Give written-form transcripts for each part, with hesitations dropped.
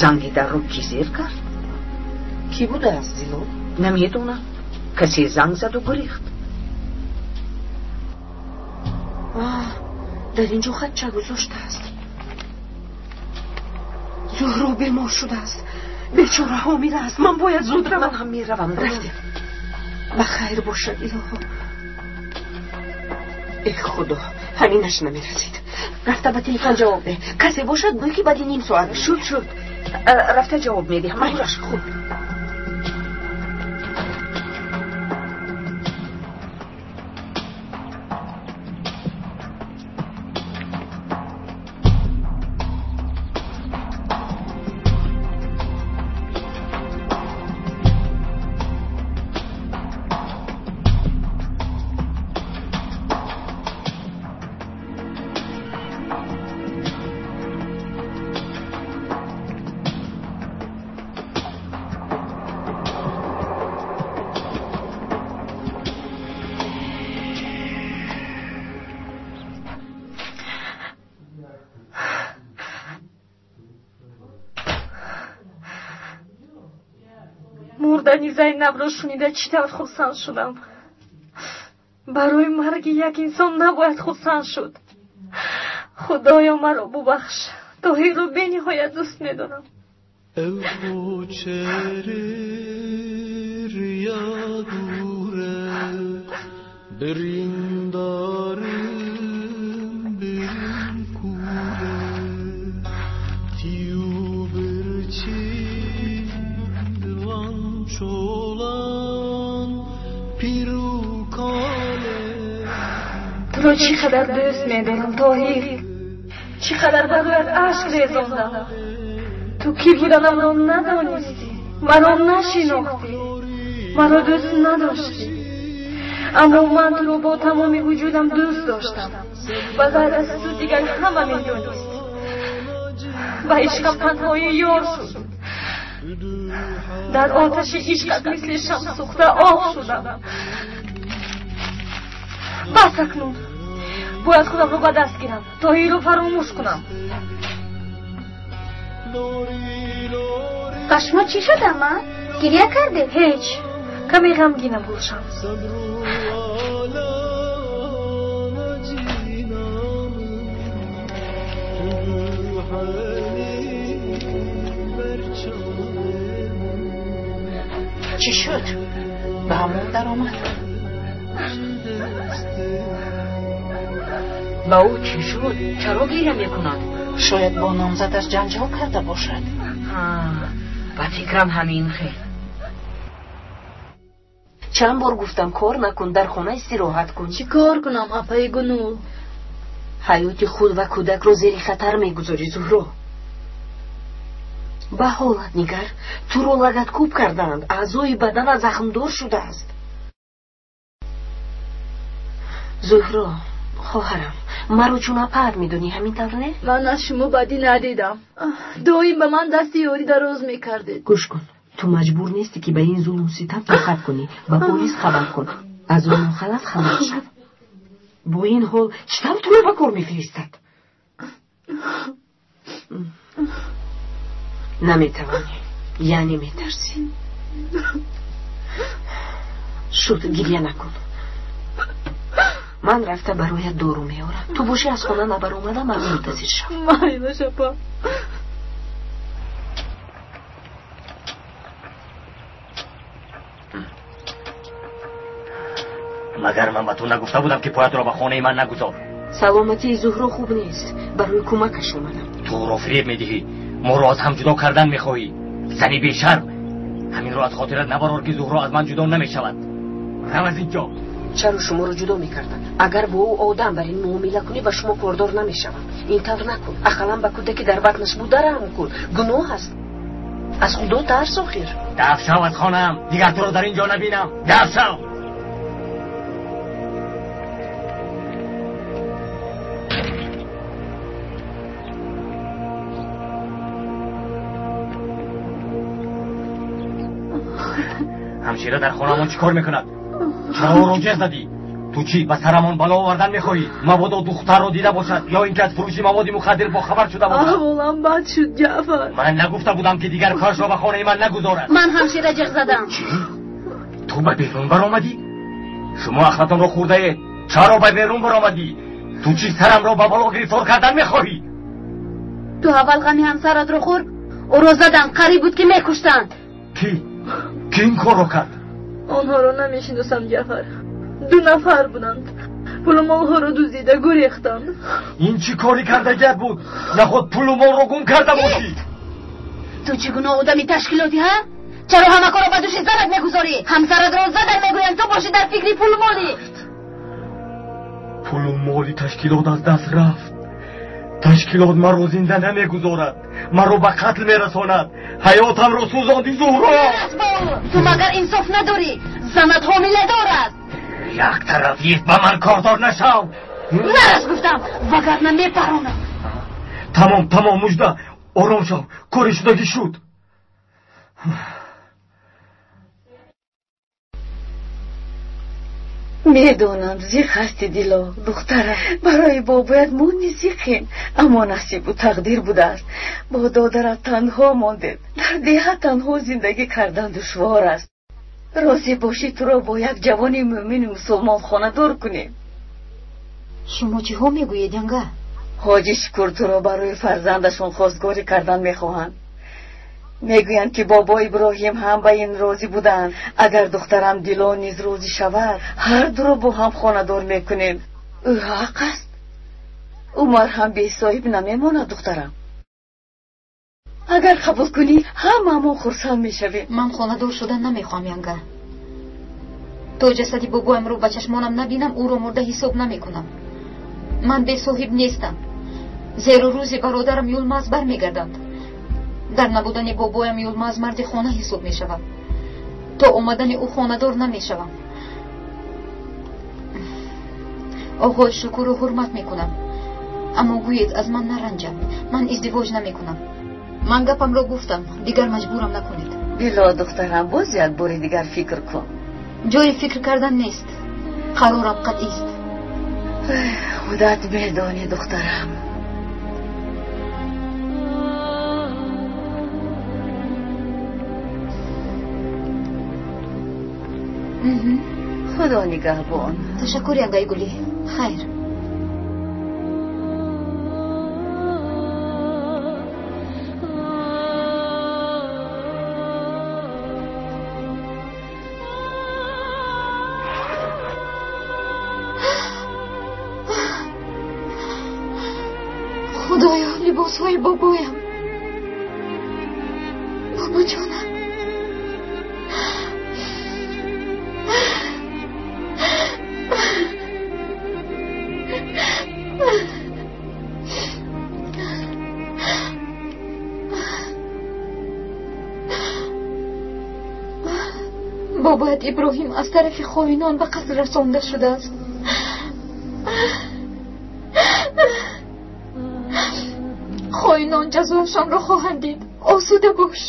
Занги дарро кӣ зер кард? Кӣ будааст, Зилол? Намедонам. Касе занг заду гурехт. Дар ин ҷо хатча гузоштааст. Зуҳро бемор шудааст. Бечора ҳомила аст. Ман бояд зуд равам. Ман ҳам меравам. Рафтем. Ба хайр бошад, илоҳо. Э худо, ҳаминаш намерасид. Рафта ба телефон ҷавоб деҳ. Касе бошад, гӯй ки баъди ним соат. Шуд, шуд. Рафта ҷавоб медиҳам. Майлаш, хуб. Мурдани Зайнабро шунида чӣ тавр хурсанд шудам. Барои марги як инсон набояд хурсанд шуд. Худоё, маро бубахш. Тоҳирро бениҳоят дӯст медорам. Туро чӣ қадар дӯст медорам, Тоҳир. Чӣ қадар бароят ашк резондам. Ту кӣ буданамро надонистӣ, маро нашинохтӣ, маро дӯст надоштӣ. Аммо ман туро бо тамоми вуҷудам дӯст доштам. Ба ғайр аз ту дигар ҳама медонист. Ба ишқам танҳоӣ ёр шуд. Дар оташи ишқат мисли шам сӯхта об шудам. Бас акнун. Бояд худамро ба даст гирам, Тоҳирро фаромӯш кунам. Ба шумо чӣ шуд, ама? Гиря кардед? Ҳеҷ. Каме ғамгинам, Гулшан. Чӣ шуд? Ба ҳамон даромад? Ба ӯ чӣ шуд? Чаро гиря мекунад? Шояд бо номзадаш ҷанҷол карда бошад. Ба фикрам ҳамин хел. Чанд бор гуфтам кор накун, дар хона истироҳат кун. Чӣ кор кунам, апаи Гунул? Ҳаёти худ ва кӯдакро зери хатар мегузорӣ, Зуҳро. Ба ҳолат нигар, туро лагаткӯб кардаанд, аъзои баданат захмдор шудааст. Зуҳро, хоҳарам, маро чун апаат медонӣ, ҳамин тавр не? Ман аз шумо бадӣ надидам. Доим ба ман дасти ёрӣ дароз мекардед. Гӯш кун, ту маҷбур нестӣ ки ба ин зулму ситам тоқат кунӣ. Ба полис хабар кун, аз он нохалаф халос шав. Бо ин ҳол чӣ тавр туро ба кор мефиристад? Наметавонӣ, яъне метарсӣ. Шуд, гиря накун. Ман рафта бароят дору меорам. Ту бошӣ аз хона набаромада ман мунтазир шав. Майлаш, апа. Магар ман ба ту нагуфта будам ки поятро ба хонаи ман нагузор? Саломатии Зуҳро хуб нест. Барои кӯмакаш омадам. Ту ӯро фиреб медиҳӣ. Моро аз ҳам ҷудо кардан мехоҳӣ. Зани бешарм. Ҳаминро аз хотират набарор ки Зуҳро аз ман ҷудо намешавад. Рав аз ин ҷо. Чаро шуморо ҷудо мекарданд? Агар бо ӯ одам бар ин муомила кунӣ, ба шумо кордор намешавам. Ин тавр накун. Ақаллан ба кӯдаке дар батнаш буда раҳм кун. Гуноҳ аст. Аз худо тарс охир. Даф шав аз хонаам. Дигар туро дар ин ҷо набинам. Даф шав. Ҳамшира дар хонаамон чӣ кор мекунад? Чаро ӯро ҷеғ задӣ? Ту Ту чӣ ба сарамон бало овардан мехоҳӣ? Мабодо духтарро дида бошад ё ин ки аз фурӯши маводи мухаддир бохабар шуда бошад. Аҳволам бад шуд, Ҷаъфар. Ман нагуфта будам, ки дигар коршро ба хонаи ман нагузорад. Ман ҳамшира ҷиғ задам. Чӣ? Ту ба берун баромадӣ? Шумо ақлатонро хӯрдаед. Чаро ба берун баромадӣ? Ту чӣ сарамро ба бало гирифтор кардан мехоҳӣ? Ту аввал ғами ҳамсаратро хӯр, ӯро заданд, қариб буд ки мекуштанд. Кӣ? Кӣ ин корро кард? Онҳоро намешиносам, Ҷаъфар. Ду нафар буданд. Пулу молҳоро дуздида гурехтанд. Ин чӣ кори кардагият буд? Наход пулу молро гум карда бошӣ? Ту чӣ гуна одами ташкилотӣ, ҳа? Чаро ҳама корро ба души занат мегузорӣ? Ҳамсаратро задан мегӯям, ту бошӣ дар фикри пулу молӣ. Пулу моли ташкилот аз даст рафт. Ташкилот маро зинда намегузорад, маро ба қатл мерасонад. Ҳаётамро сӯзонди, Зуҳро. Ту магар инсоф надорӣ? Занат ҳомиладор аст. Як тарафист, ба ман кордор нашав. Нарас гуфтам, вагарна мепаронам. Тамом, тамом, мужда, ором шав, кори шудагӣ шуд. Медонам, зиқ ҳасти, Дило, духтара. Барои бобоят мо низ зиқем, аммо насибу тақдир будааст. Бо додарат танҳо мондем. Дар деҳа танҳо зиндагӣ кардан душвор аст. Розӣ бошӣ, туро бо як ҷавони мӯъмини мусулмон хонадор кунем. Шумо чиҳо мегӯед, янга? Ҳоҷи Шукур туро барои фарзандашон хостгорӣ кардан мехоҳанд. Мегӯянд, ки бобо Иброҳим ҳам ба ин розӣ буданд. Агар духтарам Дило низ розӣ шавад, ҳар дуро бо ҳам хонадор мекунем. Ӯ ҳақ аст. Умар ҳам бесоҳиб намемонад, духтарам. Агар қабул кунӣ, ҳамаамон хурсанд мешавем. Ман хонадор шудан намехоҳам, янга. То ҷасади бобоямро ба чашмонам набинам, ӯро мурда ҳисоб намекунам. Ман бесоҳиб нестам, зеро рӯзи бародарам Юлмаз бармегарданд. Дар набудани бобоям Юлмаз марди хона ҳисоб мешавад. То омадани ӯ хонадор намешавам. Оғои Шукурро ҳурмат мекунам, аммо гӯед аз ман наранҷад. Ман издивоҷ намекунам. Ман гапамро гуфтам, дигар маҷбурам накунед. Дило, духтарам, боз як бори дигар фикр кун. Ҷои фикр кардан нест. Қарорам қатъист. Худат медонӣ, духтарам. Худо нигаҳбон. Ташаккур, янгаи гулӣ. Хайр. Худоё, либосҳои бобоям. Бобоҷонам. Бобоят Иброҳим аз тарафи хоинон ба қатл расонда шудааст. Хоинон ҷазояшонро хоҳанд дид. Осуда бош.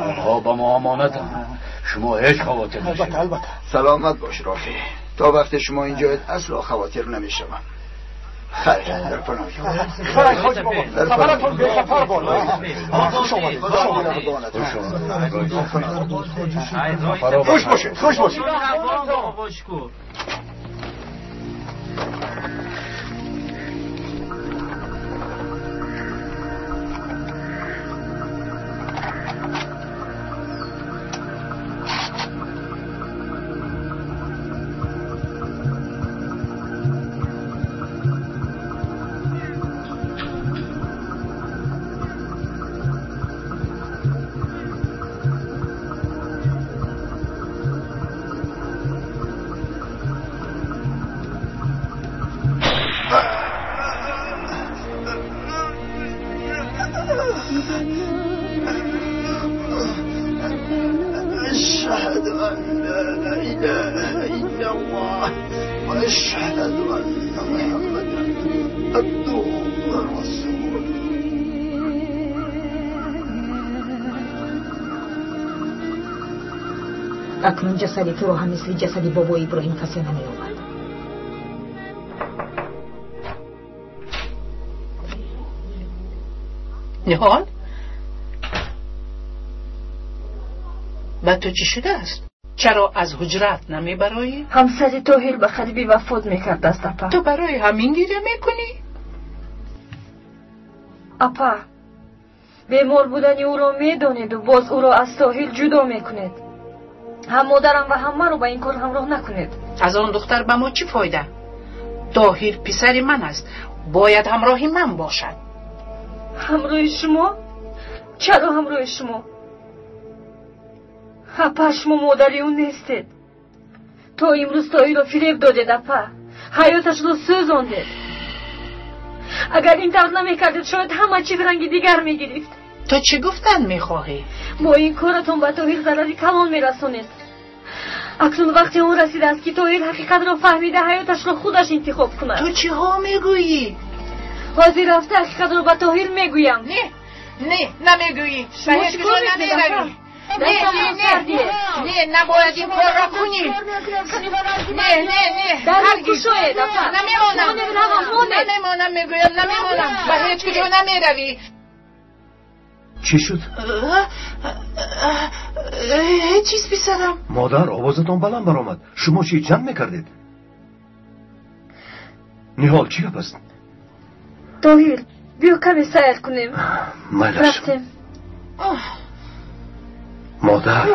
онҳо ба мо амонатанд. Шумо ҳеҷ хавотир нашавед. Албатта, албатта. Саломат бош, Рафеъ. То вақте шумо инҷоед асло хавотир намешавам. Хайр, дар паноҳ. Хайр, ҳоҷи бобо. Сафаратон бехатар бод. Хуш омадед. Хуш омадед. Хуш бошед, хуш бошед. أشهد أن محمدا عبده ورسوله. Акнун ҷасади туро ҳам мисли ҷасади бобои Иброҳим касе намеёбад. Ниҳол, ба ту чӣ шудааст? Чаро аз ҳуҷрат намебароӣ? Ҳамсари Тоҳир ба қариби вафот мекардааст, апа. Ту барои ҳамин гиря мекунӣ? Апа, бемор будани ӯро медонеду боз ӯро аз Тоҳир ҷудо мекунед. Ҳам модарам ва ҳам маро ба ин кор ҳамроҳ накунед. Аз он духтар ба мо чӣ фойда? Тоҳир писари ман аст, бояд ҳамроҳи ман бошад. Ҳамроҳи шумо? Чаро ҳамроҳи шумо? Апа, шумо модари ӯ нестед. То имрӯз Тоҳирро фиреб додед, апа. Ҳаёташро сӯзондед. Агар ин тавр намекардед, шояд ҳама чиз ранги дигар мегирифт. Ту чӣ гуфтан мехоҳӣ? Бо ин коратон ба Тоҳир зарари калон мерасонед. Акнун вақти он расидааст, ки Тоҳир ҳақиқатро фаҳмида ҳаёташро худаш интихоб кунад. Ту чиҳо мегӯӣ? Ҳозир рафта ҳақиқатро ба Тоҳир мегӯям. Не, не, намегӯӣ. Ба ҳеҷ куҷо намеравӣ. Не, не, не, не, набояд ин корро кунӣ. Не, не, не, ҳаргиз. Намемонам, намемонам, мегӯям, намемонам. Ба ҳеҷ куҷо намеравӣ. Чӣ шуд? Ҳеҷ чиз, писарам. Модар, овозатон баланд баромад. Шумо чӣ ҷанг мекардед? Ниҳол, чӣ гап аст? Тоҳир, биё каме сайр кунем. Майлаш. Рафтем. Модар.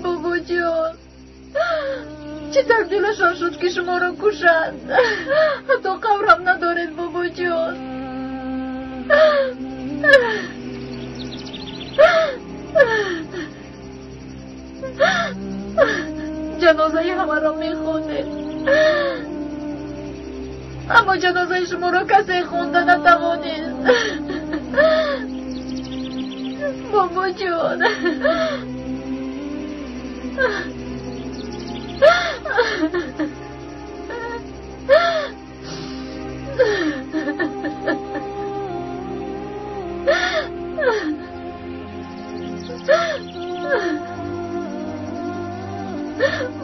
Бобоҷон, чӣ дар дилашон шуд, ки шуморо кушанд? Ҳатто қабрам надоред, бобоҷон. Ҷанозаи ҳамаро мехонед, аммо ҷанозаи шуморо касе хонда натавонист. Бобоҷон.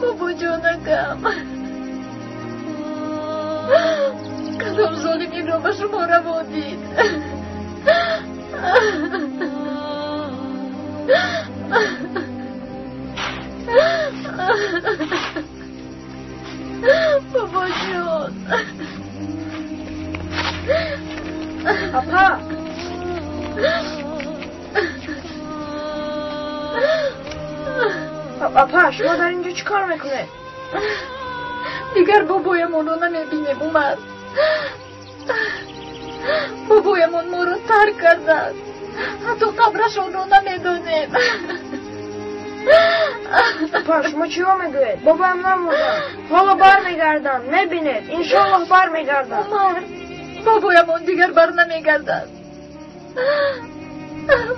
Бобоҷонакам, кадом золим инро ба шумо раво дид? Бобоҷон. Апа, апа, шумо дар инҷо чӣ кор мекунед? Дигар бобоямонро намебинем, Умар. Бобоямон моро тарк кардааст. Ҳатто қабрашонро намедонем. Апа, шумо чиҳо мегӯед? Бобоям намурданд. Ҳоло бармегарданд, мебинед. Иншоаллоҳ бармегарданд. Умар, бобоямон дигар бар намегардад.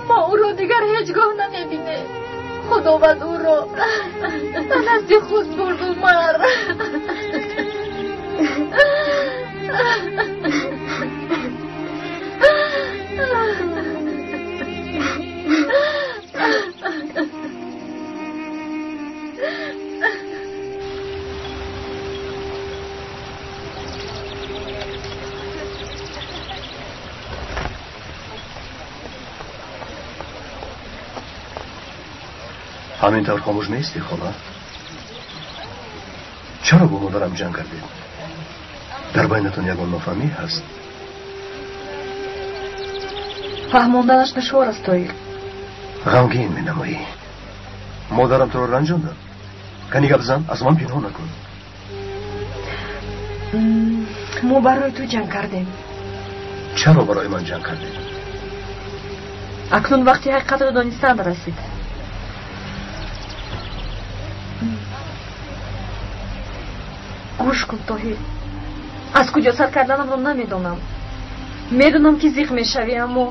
Мо ӯро дигар ҳеҷ гоҳ намебинем. Худованд ӯро ба назди худ бурд, Умар. Ҳамин тавр хомӯш меистӣ, хола? Чаро бо модарам ҷанг кардед? Дар байнатон ягон нофаҳмӣ ҳаст? Фаҳмонданаш душвор аст, Тоҳир. Ғамгин менамоӣ. Модарам туро ранҷондам? Кани гап зан, аз ман пинҳон накун. Мо барои ту ҷанг кардем. Чаро барои ман ҷанг кардед? Акнун вақти ҳақиқатро донистан расид. Гӯш кун, Тоҳир. Аз куҷо сар карданамро намедонам. Медонам, ки зиқ мешавӣ, аммо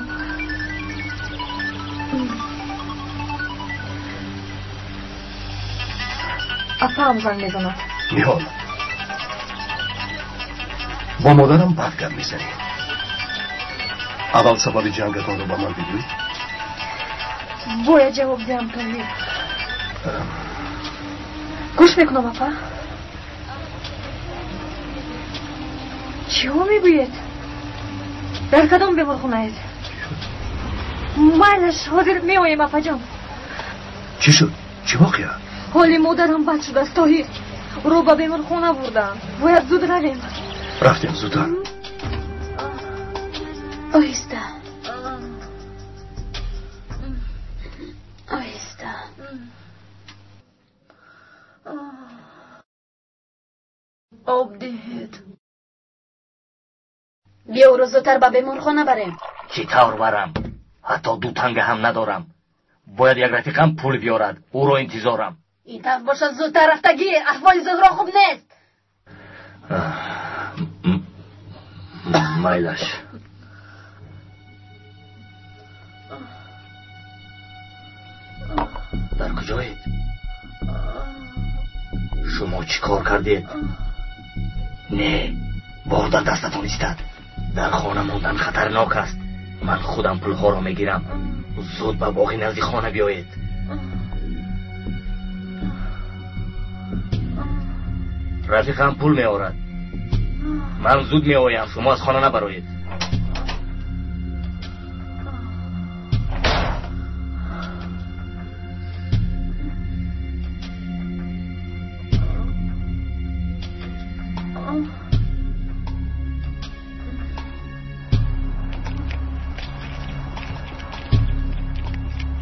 апаам занг мезанад. Ниҳол, бо модарам бад гап мезанӣ. Аввал сабаби ҷангатонро ба ман бигӯй. Бояд ҷавоб диҳам, Тоҳир. Гӯш мекунам, апа. Чиҳо мегӯед? Дар кадом беморхонаед? Майлаш, ҳозир меоем, апаҷон. Чӣ шуд? Чӣ воқеа? Ҳоли модарам бад шудааст, Тоҳир. Ӯро ба беморхона бурдаанд. Бояд зуд равем. Рафтем, зудтар. Оҳиста, оҳиста. Об диҳед. Биё, ӯро зудтар ба беморхона барем. Чӣ тавр барам? Ҳатто ду танга ҳам надорам. Бояд як рафиқам пул биёрад. Ӯро интизорам. Ин тавр бошад, зудтар рафта гир. Аҳволи Зуҳро хуб нест. Майлаш. Дар куҷоед? Шумо чӣ кор кардед? Не, бор дар дастатон истад. Дар хона мондан хатарнок аст. Ман худам пулҳоро мегирам. Зуд ба боғи назди хона биёед. Рафиқам пул меорад. Ман зуд меоям, шумо аз хона набароед.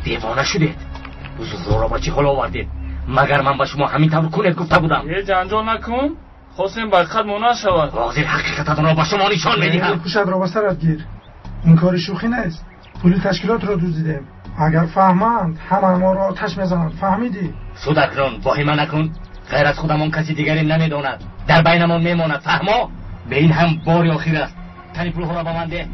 Девона шудед? Зуҳроро ба чӣ ҳол овардед? Магар ман ба шумо ҳамин тавр кунед гуфта будам? Э, ҷанҷол накун. Хостем барқат монанд шавад. Ҳозир ҳақиқататонро ба шумо нишон медиҳам. Пӯшатро ба сарат гир. Ин кори шӯхӣ нест. Пули ташкилотро дуздидем. Агар фаҳманд, ҳама моро оташ мезананд. Фаҳмидӣ? Шуд, акнун воҳима накун. Ғайр аз худамон каси дигаре намедонад. Дар байнамон мемонад. Фаҳмо? Ба ин ҳам бори охир аст. Тани пулҳоро ба ман деҳ.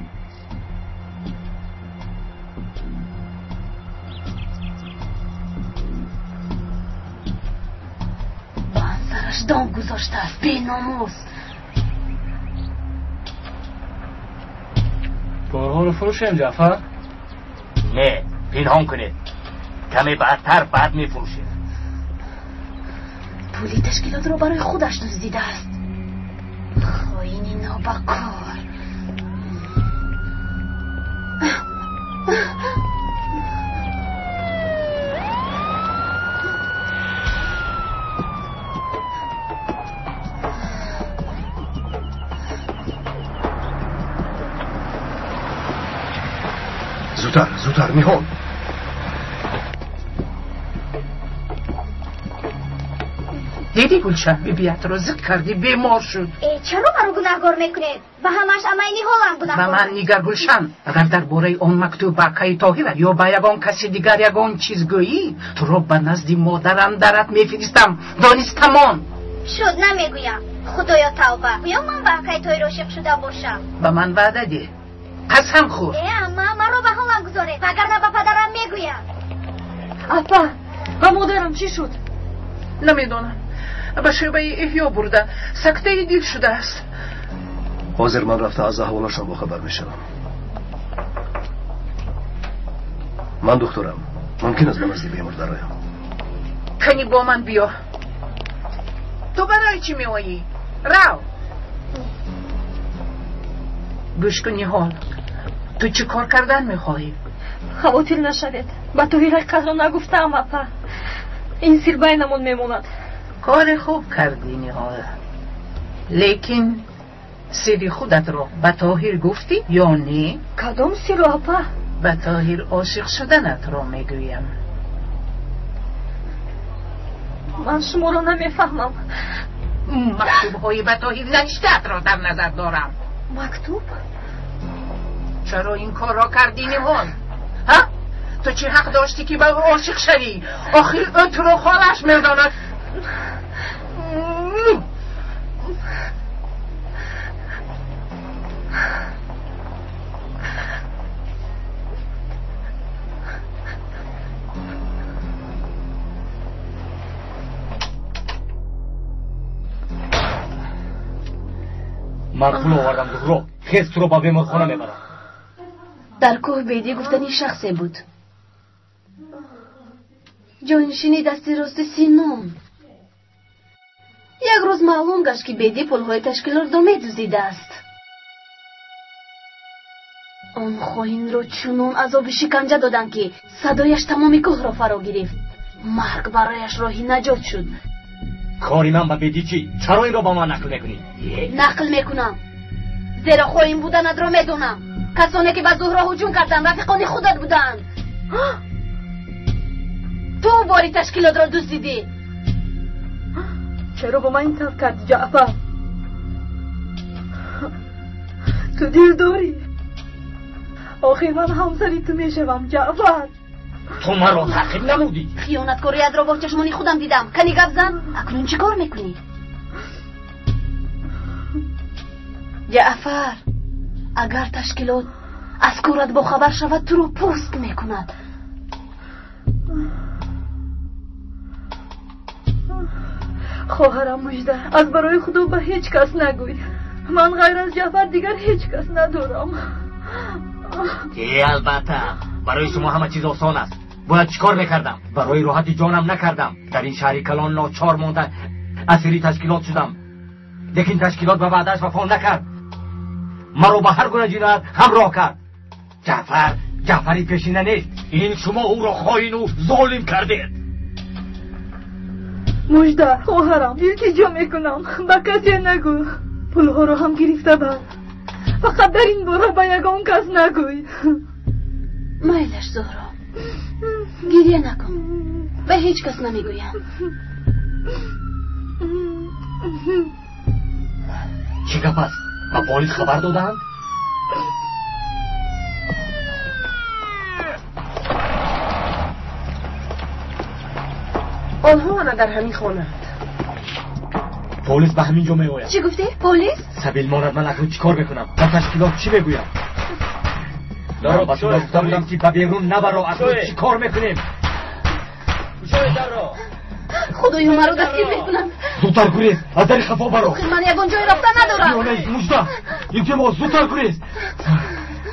Сараш дом гузоштааст, беномус. Борҳоро фурӯшем, Ҷаъфар? Не, пинҳон кунед. Каме баъдтар баъд мефурӯшед. Пули ташкилотро барои худаш дуздидааст. Хоини нобакор. Зудтар, зудтар, Ниҳол. Дидӣ, Гулшан, бибиятро зиқ кардӣ, бемор шуд. Э, чаро маро гунаҳгор мекунед? Ба ҳамаш амаи Ниҳолам гунаҳгор. Ба ман нигар, Гулшан, агар дар бораи он мактуб ба акаи Тоҳира ё ба ягон каси дигар ягон чиз гӯӣ, туро ба назди модарам дарат мефиристам. Донистамон. Шуд, намегӯям. Худоё, тавба. Гӯё ман ба акаи Тоҳир ошиқ шуда бошам. Ба ман ваъда деҳ. Қасам хӯр. Э, амма, маро ба ҳолам гузоред, вагарна ба падарам мегӯям. Апа, ба модарам чӣ шуд? Намедонам. Ба шӯъбаи эҳё бурда. Сактаи дил шудааст. Ҳозир ман рафта аз аҳволашон бохабар мешавам. Ман духтурам. Мумкин аст ба назди бемор дароям. Кани бо ман биё. Ту барои чӣ меоӣ? Рав. Гӯш кун, Ниҳол. Ту чӣ кор кардан мехоҳӣ? Хавотир нашавед. Ба Тоҳир ҳақиқатро нагуфтаам, апа. Ин сир байнамон мемонад. Кори хуб кардӣ, Ниҳол. Лекин сири худатро ба Тоҳир гуфтӣ ё не? Кадом сирро, апа? Ба Тоҳир ошиқ шуданатро мегӯям. Ман шуморо намефаҳмам. Мактубҳои ба Тоҳир навиштаатро дар назар дорам. Мактуб? Чаро ин корро кардӣ, Ниҳол? Ҳа? Ту чӣ ҳақ доштӣ ки ба ӯ ошиқ шавӣ? Охир ӯ туро холаш медонад. Ман пул овардам, Зуҳро. Хез, туро ба беморхона мебарам. Дар кӯҳ Бедӣ гуфтани шахсе буд. Ҷонишини дасти рости Синон. Як рӯз маълум гашт, ки Бедӣ пулҳои ташкилотро медуздидааст. Он хоинро чунон азоби шиканҷа доданд, ки садояш тамоми кӯҳро фаро гирифт. Марг барояш роҳи наҷот шуд. Кори ман ба Бедӣ чӣ? Чаро инро ба ман нақл мекунӣ? Нақл мекунам, зеро хоин буданатро медонам. Касоне ки ба Зуҳро ҳуҷум карданд, рафиқони худат буданд. Ту бори ташкилотро дуздидӣ. Чаро бо ман ин тавр кардӣ, Ҷаъфар? Ту дил дорӣ? Охир ман ҳамсари ту мешавам, Ҷаъфар. Ту маро таъқиб намудӣ. Хиёнаткориятро бо чашмони худам дидам. Кани гап зан, акнун чӣ кор мекунӣ? Ҷаъфар, агар ташкилот аз корат бохабар шавад, туро пӯст мекунад. Хоҳарам Мужда, аз барои худо ба ҳеҷ кас нагӯй. Ман ғайр аз Ҷаъфар дигар ҳеҷ кас надорам. Е, албатта, барои шумо ҳама чиз осон аст. Бояд чӣ кор мекардам? Барои роҳати ҷонам накардам. Дар ин шаҳри калон ночор монда асири ташкилот шудам. Лекин ташкилот ба ваъдааш вафо накард. Маро ба ҳар гуна ҷиноят ҳамроҳ кард. Ҷаъфар Ҷаъфари пешина нест. Ин шумо ӯро хоину золим кардед. Мужда, хоҳарам, илтиҷо мекунам, ба касе нагӯ. Пулҳоро ҳам гирифта бар. Фақат дар ин бора ба ягон кас нагӯй. Майлаш, Зуҳро, гиря накун. Ба ҳеҷ кас намегӯям. Чӣ гап аст? Ба полис хабар доданд? Онҳо ана дар ҳамин хонаанд. Полис ба ҳамин ҷо меояд. Чӣ гуфтӣ? Полис? Сабил монад, ман акнун чӣ кор мекунам? Ба ташкилот чӣ мегӯям? Ба шумо гуфта будам, ки ба берун набаро. Акнун чӣ кор мекунем? Худоё, маро дастгир мекунанд. Зудтар гурез, аз дари хафо баро. Охир ман ягон ҷое рафта надорам. Мужда, илтимос, зудтар гурез.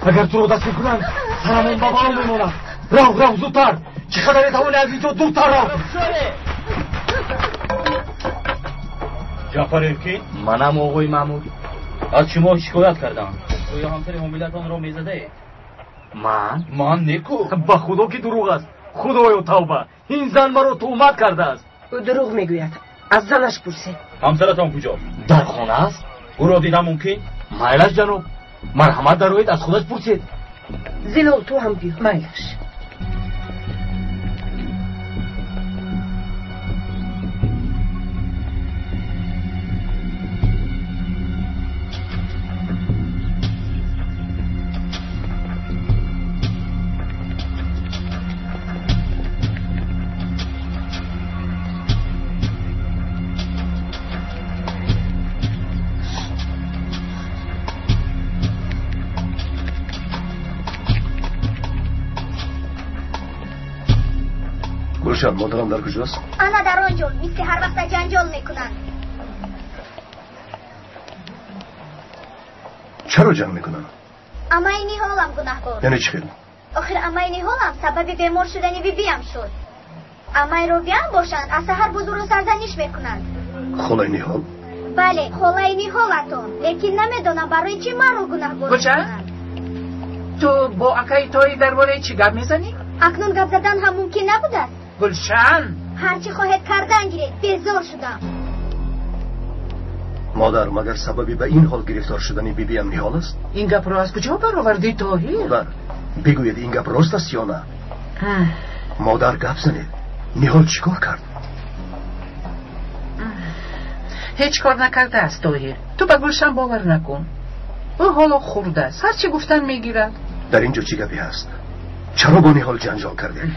Агар туро дастгир кунанд, сарамон ба бало мемонад. Рав, рав, зудтар. Чӣ қадар метавонӣ аз ин ҷо дуртар рав. Ҷаъфарев ки? Манам, оғои маъмур. Аз шумо шикоят кардам. Оё ҳамсари ҳомилатонро мезадаед? Ман? Ман неку. Ба худо ки дурӯғ аст. Худоё, тавба, ин зан маро туҳмат кардааст. Ӯ дурӯғ мегӯяд. Аз занаш пурсед. Ҳамсаратон куҷост? Дар хона аст. Ӯро дидам мумкин? Майлаш, ҷаноб. Марҳамат, дароед, аз худаш пурсед. Зилол, ту ҳам биё. Майлаш. Гулшан, модарам дар куҷост? Ана дар он ҷо, мисли ҳар вақта ҷанҷол мекунанд. Чаро ҷанг мекунанд? Амаи Ниҳолам гунаҳкор. Яъне чӣ хел? Охир амаи Ниҳолам сабаби бемор шудани бибиям шуд. Амаи Робиам бошанд, аз саҳар боз ӯро сарзаниш мекунанд. Холаи Ниҳол? Бале, холаи Ниҳолатон. Лекин намедонам барои чӣ маро гунаҳгор мекунанд. Ту бо акаи Тоҳир дар бораи чӣ гап мезанӣ? Акнун гап задан ҳам мумкин набудааст. Гулшан, ҳарчи хоҳед кардан гиред, безор шудам. Модар, магар сабаби ба ин ҳол гирифтор шудани бибиям Ниҳол аст? Ин гапро аз куҷо баровардӣ, Тоҳир? Модар, бигӯед, ин гап рост аст ё на? Модар, гап занед. Ниҳол чӣ кор кард? Ҳеҷ кор накардааст Тоҳир. Ту ба Гулшан бовар накун. Ӯ ҳоло хурд аст, ҳар чӣ гуфтан мегирад. Дар ин ҷо чӣ гапе ҳаст? Чаро бо Ниҳол ҷанҷол кардем?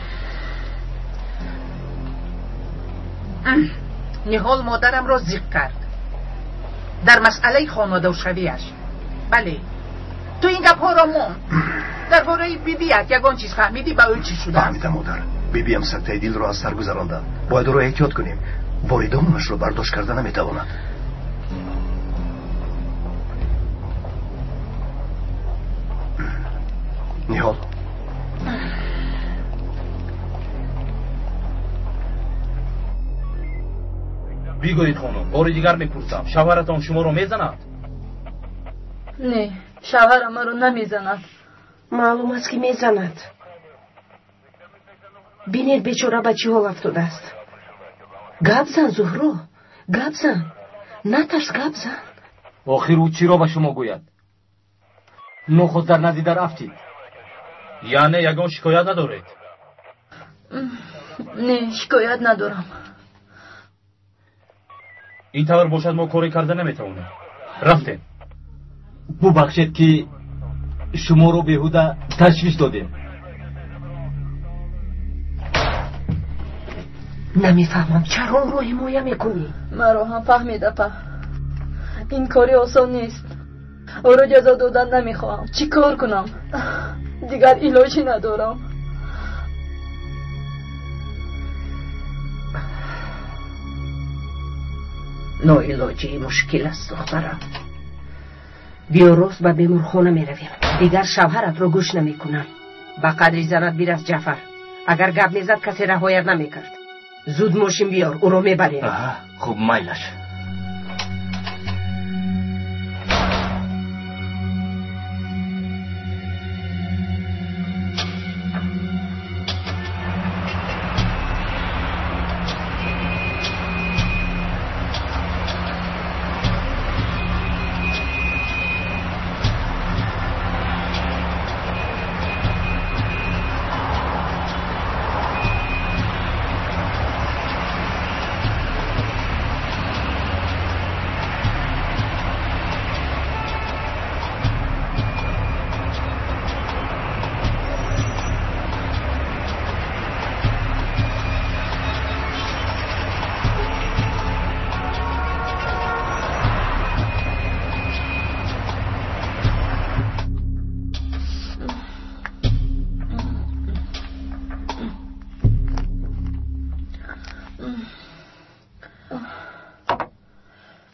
Ниҳол модарамро зиқ кард дар масъалаи хонадоршавиаш. Бале, ту ин гапҳоро мон. Дар бораи бибият ягон чиз фаҳмидӣ? Ба ӯ чӣ шудааст? Фаҳмидам, модар. Бибиям сактаи дилро аз сар гузаронданд. Бояд ӯро эҳтиёт кунем. Боридомонашро бардошт карда наметавонад. Ниҳол, бигӯед хонум, бори дигар мепурсам, шавҳаратон шуморо мезанад? Не, шавҳарам маро намезанад. Маълум аст, ки мезанад. Бинед, бечора ба чӣ ҳол афтодааст. Гап зан, Зуҳро, гап зан. Натарс, гап зан. Охир ӯ чиро ба шумо гӯяд? Нохост дар назди дар афтид. Яъне ягон шикоят надоред? Не, шикоят надорам. Ин тавр бошад, мо коре карда наметавонем. Рафтем. Бубахшед, ки шуморо беҳуда ташвиш додем. Намефаҳмам, чаро ӯро ҳимоя мекунӣ? Маро ҳам фаҳмед, апа. Ин кори осон нест. Ӯро ҷазо додан намехоҳам. Чӣ кор кунам? Дигар илоҷӣ надорам. Ноилоҷии мушкил аст, духтарам. Биё, рост ба беморхона меравем. Дигар шавҳаратро гӯш намекунам. Ба қадри занат бирас, Ҷафар. Агар гап мезад, касе раҳоят намекард. Зуд мошин биёр, ӯро мебарем. Хуб, майлаш.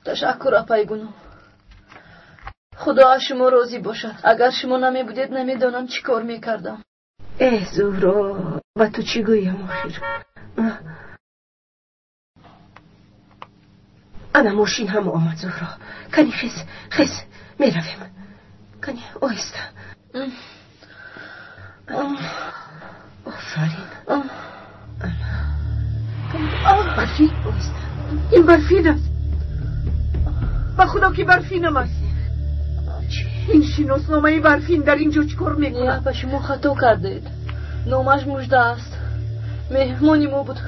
Ташаккур, апаи Гуну. Худо аз шумо розӣ бошад. Агар шумо намебудед, намедонам чӣ кор мекардам. Эҳ, Зуҳро, ба ту чӣ гӯям охир? Ана мошин ҳам омад, Зуҳро. Кани хез, хез, меравем. Кани оҳиста. Офарин. Барфин, оҳиста. Ин барфин аст. Ба худо ки барфинам аст. Ин шиносномаи барфин дар ин ҷо чӣ кор мекунад? Не, апа, шумо хато кардед. Номаш Мужда аст. Меҳмони мо буд.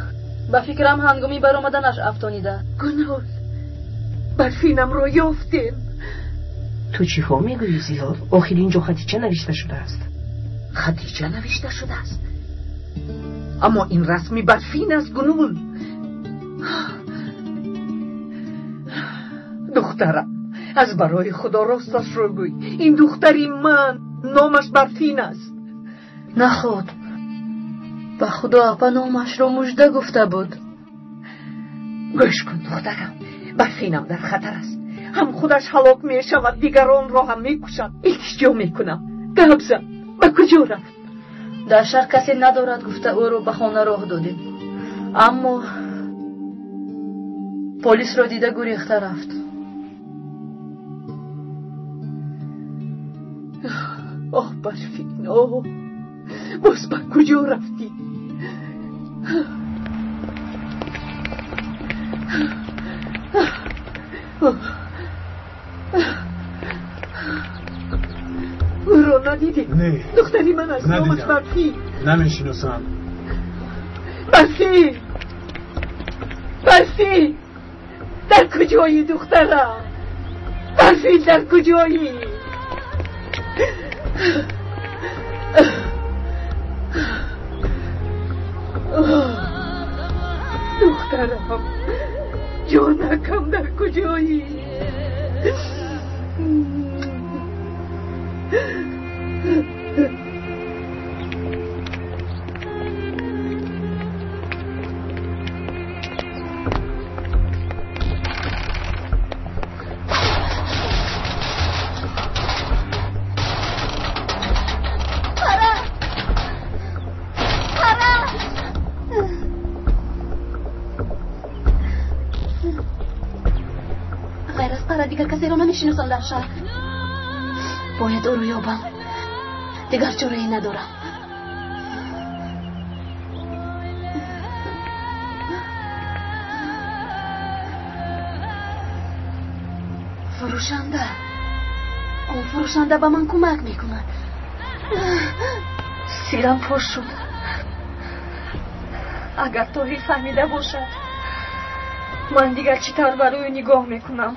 Ба фикрам ҳангоми баромаданаш афтонида. Гунол, барфинамро ёфтем. Ту чиҳо мегӯӣ, Зилол? Охир ин ҷо Хадича навишта шудааст. Хадича навишта шудааст, аммо ин расми барфин аст, Гунул. Духтарам, аз барои худо росташро гӯй. Ин духтари ман, номаш Барфин аст. Наход, ба худо апа номашро Мужда гуфта буд. Гӯш кун, духтарам, Барфинам дар хатар аст. Ҳам худаш ҳалок мешавад, дигаронро ҳам мекушад. Илтиҷо мекунам, гап зан, ба куҷо рафт? Дар шаҳр касе надорад гуфта ӯро ба хона роҳ додем, аммо полисро дида гурехта рафт. Оҳ, Барфин, оҳ, боз ба куҷо рафтӣ? Ӯро надидӣ? Не. Духтари ман аст, номаш Барфин. Намешиносам. Барфин, Барфин. Дар куҷоӣ духтарам? Барфин дар куҷоӣ? Духтарам, ҷонакам дар куҷоӣ? Дигар касеро намешиносам дар шаҳр. Бояд ӯро ёбам. Дигар чорае надорам. Фурӯшанда. Он фурӯшанда ба ман кӯмак мекунад. Сирам фош шуд. Агар Тоҳир фаҳмида бошад, ман дигар чӣ тавр бар ӯ нигоҳ мекунам?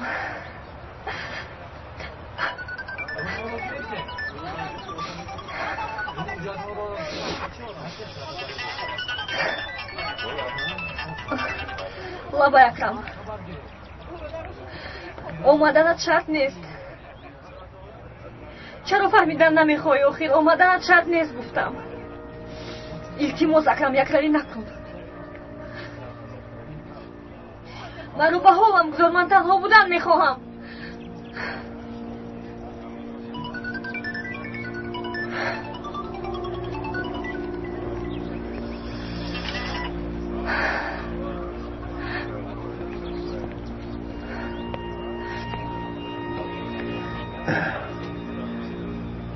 Лабай Акрам, омаданат шарт нест. Чаро фаҳмидан намехоҳӣ? Охир омаданат шарт нест гуфтам. Илтимос Акрам, якравӣ накун. Маро ба ҳолам гузор, ман танҳо будан мехоҳам.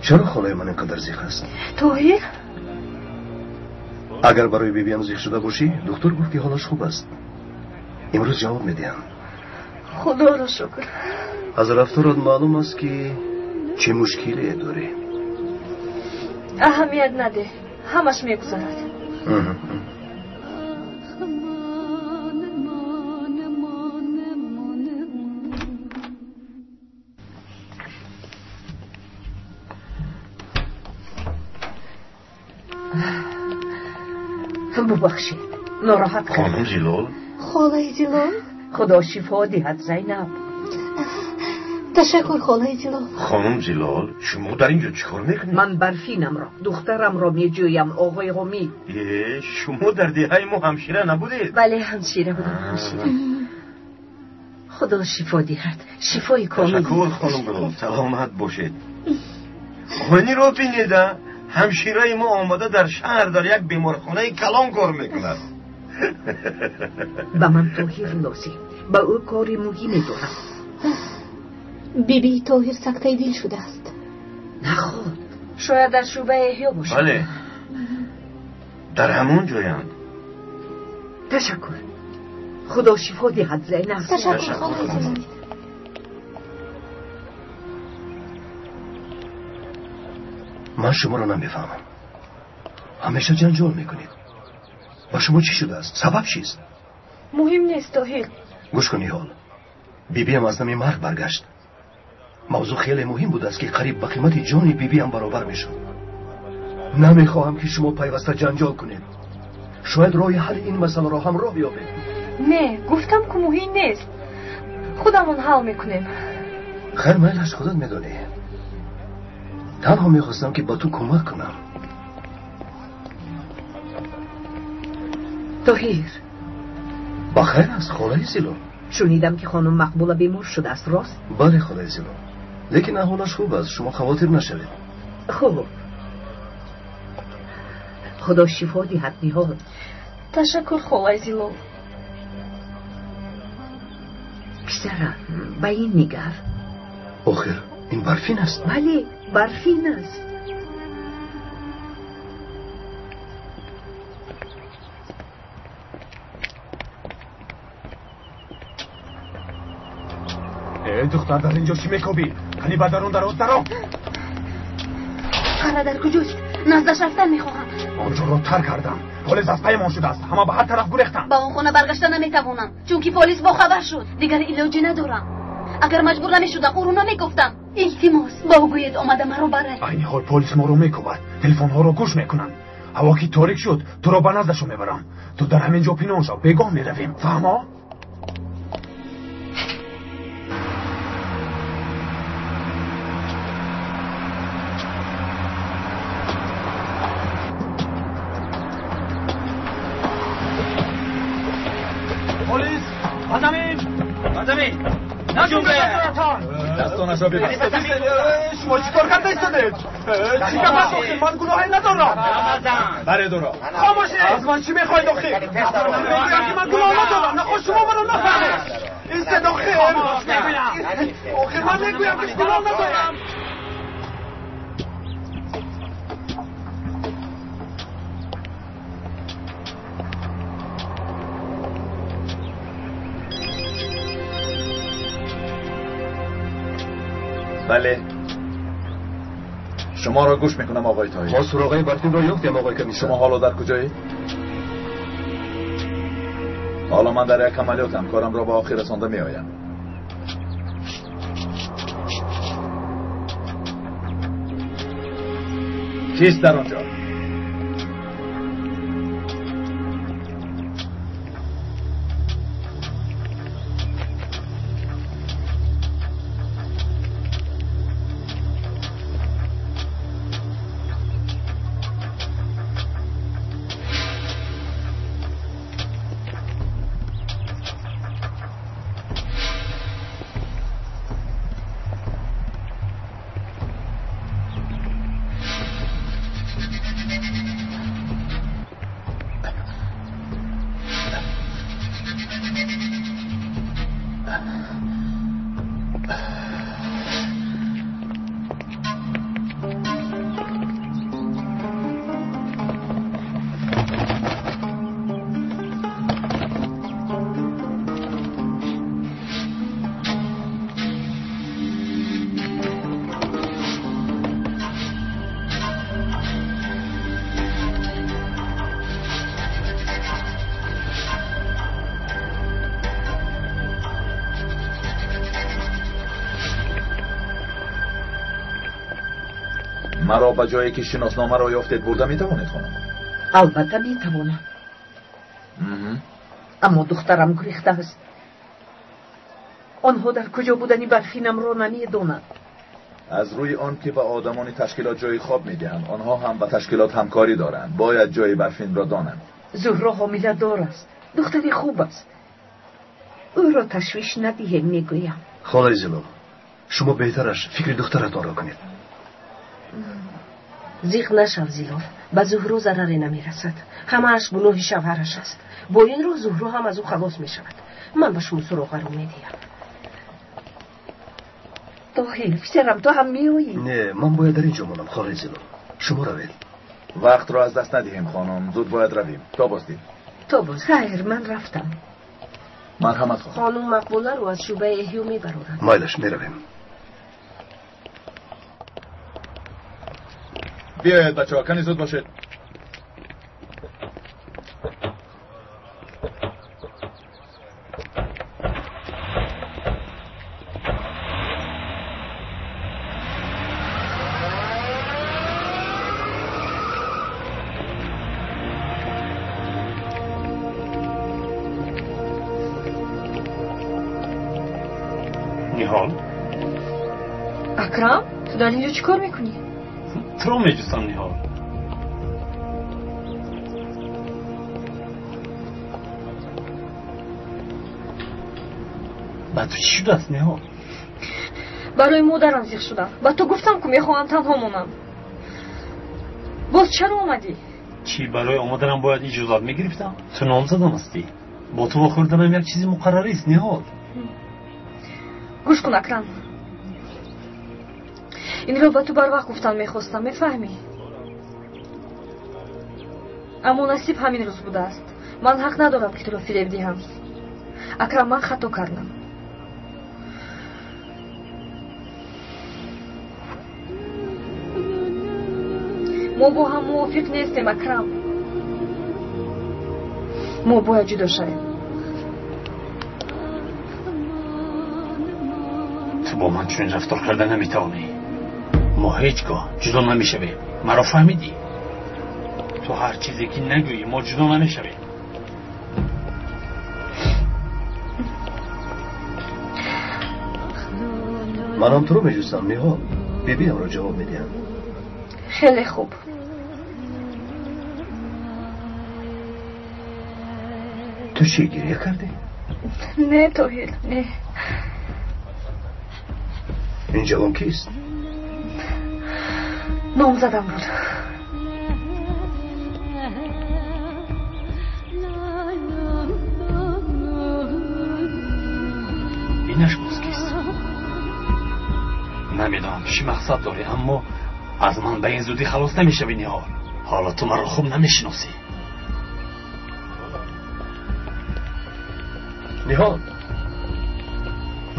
Чаро холаи ман ин қадар зиқ аст? Тоҳир? Агар барои бибиам зиқ шуда бошӣ, духтур гуфт ки ҳолаш хуб аст. Имрӯз ҷавоб медиҳам. Худоро шукр. Аз рафторат маълум аст ки чӣ мушкиле дорӣ. Аҳамият надеҳ, ҳамаш мегузарад. Бубахшед, нороҳат кардам. Хонум Зилол? Холаи Зилол? Худо шифо диҳад, Зайнаб. Ташаккур, холаи Зилол. Хонум Зилол, шумо дар инҷо чӣ кор мекунед? Ман Барфинамро, духтарамро меҷӯям, оғои Ҳомид. Шумо дар деҳаи мо ҳамшира набудед? Бале, ҳамшира будам, ҳамшира. Худо шифо диҳад, шифои комил. Ташаккур, хонум Зилол, саломат бошед. Хониро бинеда, ҳамшираи мо омада дар шаҳр дар як беморхонаи калон кор мекунад. Ба ман Тоҳир лозим, ба ӯ кори муҳиме дорам. Бибии Тоҳир сактаи дил шудааст. Наход, шояд дар шӯъбаи эҳё бошад. Бале, дар ҳамон ҷоянд. Ташаккур, худо шифо диҳад, Зайнаб. Ташаккур, холаи Зилол. Ман шуморо намефаҳмам. Ҳамеша ҷанҷол мекунед. Ба шумо чӣ шудааст? Сабаб чист? Муҳим нест, Тоҳир. Гӯш кун, Ниҳол. Бибиам аз дами марг баргашт. Мавзӯъ хеле муҳим будааст ки қариб ба қимати ҷони бибиам баробар мешуд. Намехоҳам ки шумо пайваста ҷанҷол кунед. Шояд роҳи ҳалли ин масъаларо ҳам роҳ ёбед. Не, гуфтам ку муҳим нест. Худамон ҳал мекунем. Хайр, майлаш, худат медонӣ. Танҳо мехостам ки ба ту кӯмак кунам. Тоҳир. Ба хайр аст, холаи Зилол. Шунидам ки хонум Мақбула бемор шудааст, рост? Бале, холаи Зилол. Лекин аҳволаш хуб аст, шумо хавотир нашавед. Хуб. Худо шифо диҳад, Ниҳол. Ташаккур, холаи Зилол. Писарам, ба ин нигар. Охир, ин Барфин аст? Бале, Барфин аст. Духтар, дар инҷо чӣ мекобӣ? Қани ба дарун дароз даро. Қара дар куҷост? Наздаш рафтан мехоҳам. Он ҷоро тар кардам. Полис аз паймон шудааст. Ҳама ба ҳар тараф гурехтанд. Ба он хона баргашта наметавонам, чунки полис бохабар шуд. Дигар илоҷе надорам. Агар маҷбур намешудам, ӯро намегуфтам. Илтимос, ба ӯ гӯед омада маро барад. Айни ҳол полис моро мекӯбад. Телефонҳоро гӯш мекунанд. Ҳаво ки торик шуд, туро ба наздашон мебарам. Ту дар ҳамин ҷо пинҳон шав. Бегоҳ меравем. Фаҳмо? دستانش را ببست. شما چیکار کرده ایستادید؟ چی گپ است آخه؟ من گناهی ندارم. بره دورا. خاموشه. از من چی میخواید آخه؟ میگویم که من گناه ندارم. نخواست شما منو نفهمید. ایستاد آخه. آخه من میگویم که گناه ندارم. بله، شما را گوش میکنم آقای طاهر. ما سراغه برفین را یافتیم آقای کمیسر. شما حالا در کجایید؟ حالا من در یک عملیاتم، کارم را به آخر رسانده میآیم. کیست در آنجا؟ مرا به جایی که شناسنامه را یافتید برده میتوانید خانم؟ البته میتوانم. اما دخترم گریخته است. آنها در کجا بودنی برفینم را نمیدانند. از روی آن که به آدمان تشکیلات جای خواب میدهند، آنها هم به تشکیلات همکاری دارند. باید جای برفین را دانند. زهرا حامله دار است. دختری خوب است. او را تشویش ندهیم میگویم. خاله زلو، شما بهترش فکر دخترتان را کنید. زیغ نشو زیلوف، به زهرو ضرری نمیرسد. همه‌اش گناه شوهرش است. با این رو زهرو هم از او خلاص می شود. من به شما سراغ رو میدیم. طاهر پسرم، تو هم میایی؟ نه، من باید در اینجا مانم خاله زیلو. شما روید. وقت را از دست ندهیم خانم، زود باید رویم. تا بازدید. تا باز. خیر، من رفتم. مرحمت خانم. خانم مقبوله رو از شعبه احیا میبرورند. مایلش میرویم. بیاید بچه ها، کنی زود باشید. نیهال. اکرم، تو در اینجا چیکار میکنی؟ تو رو میجستم نیهال. با تو چی شده است نیهال؟ برای مادرم زیغ شدم. با تو گفتم که میخواهم تنها مانم. باز چرا اومدی؟ چی برای آمدنم باید اجازت میگرفتم؟ تو نامزدم هستی. با تو خوردنم یک چیزی مقرری است نیهال. گوش کن اکرم، این را به تو بر وقت گفتن میخواستم، میفهمی؟ اما نصیب همین روز بوده است. من حق ندارم که تو را فریب دهم. اکرم، من خطا کردم. ما با هم موافق نیستیم اکرم. Мо бояд ҷудо шавем. Ту бо ман чунин рафтор карда наметавонӣ. Мо ҳеҷ гоҳ ҷудо намешавем. Маро фаҳмидӣ? Ту ҳар чизе ки нагӯӣ, мо ҷудо намешавем. Ман ҳам туро меҷустам, Ниҳол. Бибиамро ҷавоб медиҳам. Хеле хуб. Ту чӣ, гиря кардӣ? Не, Тоҳир, не. Ин ҷавон кист? Номзадам буд. Инаш боз кист? Намедонам чӣ мақсад дорӣ, аммо аз ман ба ин зудӣ халос намешавӣ, Ниҳол. Ҳоло ту маро хуб намешиносӣ. Ниҳол,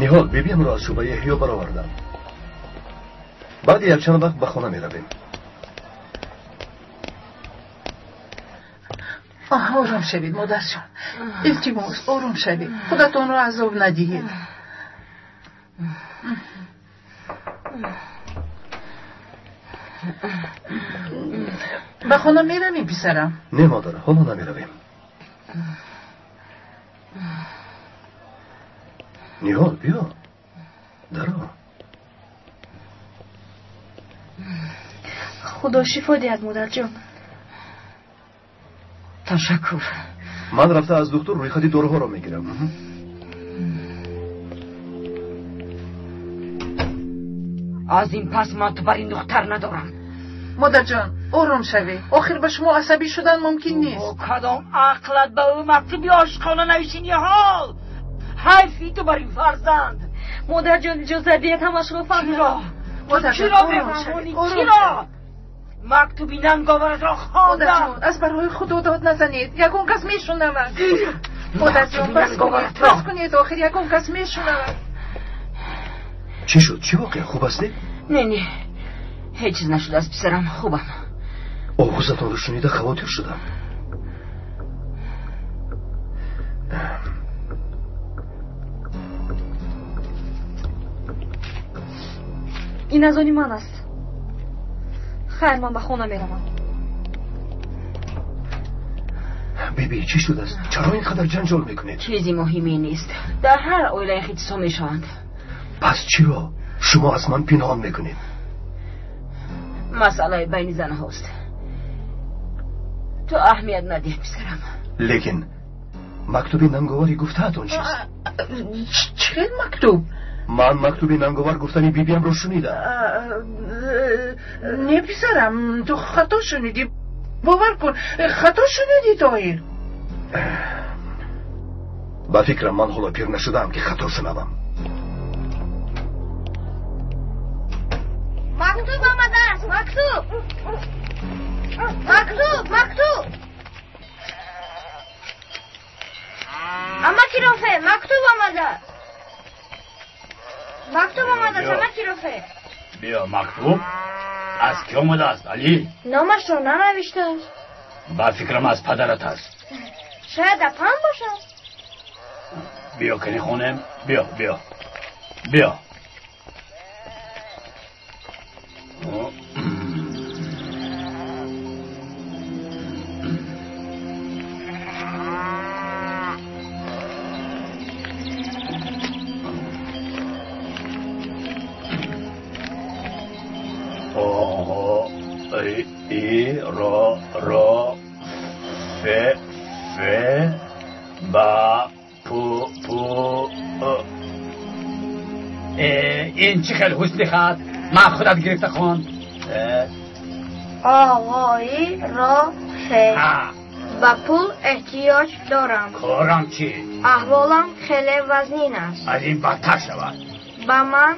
Ниҳол, бибиамро аз шӯъбаи эҳё баровардам. Баъди якчанд вақт ба хона меравем. Ором шавед, модарҷон. Илтимос, ором шавед. Худатонро азоб надиҳед. Ба хона меравем, писарам? Не, модар, ҳоло намеравем. Ниҳол, биё. Даро. Худо шифо диҳад, модарҷон. Ташаккур. Ман рафта аз духтур рӯйхати доруҳоро мегирам. Аз ин пас ман ту бар ин духтар надорам. Модарҷон, ором шавед. Охир ба шумо асабӣ шудан мумкин нест. Кадом ақлат ба ӯ мактуби ошиқона навишти, Ниҳол? Ҳайфи ту бар ин фарзанд. Модарҷон, иҷозат диҳед ҳамашро фаҳмам. Чиро мефаҳмонӣ? Чиро? Мактуби нанговаратро хондам. Модарҷон, аз барои худо дод назанед. Ягон кас мешунавад. Модарҷон, бас кунед, охир ягон кас мешунавад. Чӣ шуд? Чӣ воқеа? Хуб ҳастед? Не, не, ҳеҷ чиз нашудааст, писарам, хубам. Овозатонро шунида хавотир шудам. Ин аз они ман аст. Хайр, ман ба хона меравам. Биби, чӣ шудааст? Чаро ин қадар ҷанҷол мекунед? Чизи муҳиме нест. Дар ҳар оила хитисҳо мешаванд. Пас чиро шумо аз ман пинҳон мекунед? Масъалаи байни занҳост. Ту аҳамият надиҳ, писарам. Лекин мактуби нанговари гуфтаатон чист? Чӣ мактуб? Ман мактуби нанговар гуфтани бибиамро шунидам. Не, писарам, ту хато шунидӣ. Бовар кун, хато шунидӣ, Тоҳир. Ба фикрам, ман ҳоло пир нашудаам, ки хато шунавам. Мактуб омадааст, мактуб, мактуб, мактуб. Амаки Рофе, мактуб омадааст. Мактуб омадааст, амаки Рофе. Биё, мактуб аз кӣ омадааст, Алӣ? Номашро нанавиштааст. Ба фикрам, аз падарат аст. Шояд апам бошад. Биё, кани хонем. Биё, биё, биё. И, ро, ро, фе, фе, ба, пу, пу. Ин чӣ хел ҳусни хат? Ман худат гирифта хон. Оғои Рофе, ба пул эҳтиёҷ дорам. Корам чӣ? Аҳволам хеле вазнин аст. Аз ин бадтар шавад. Ба ман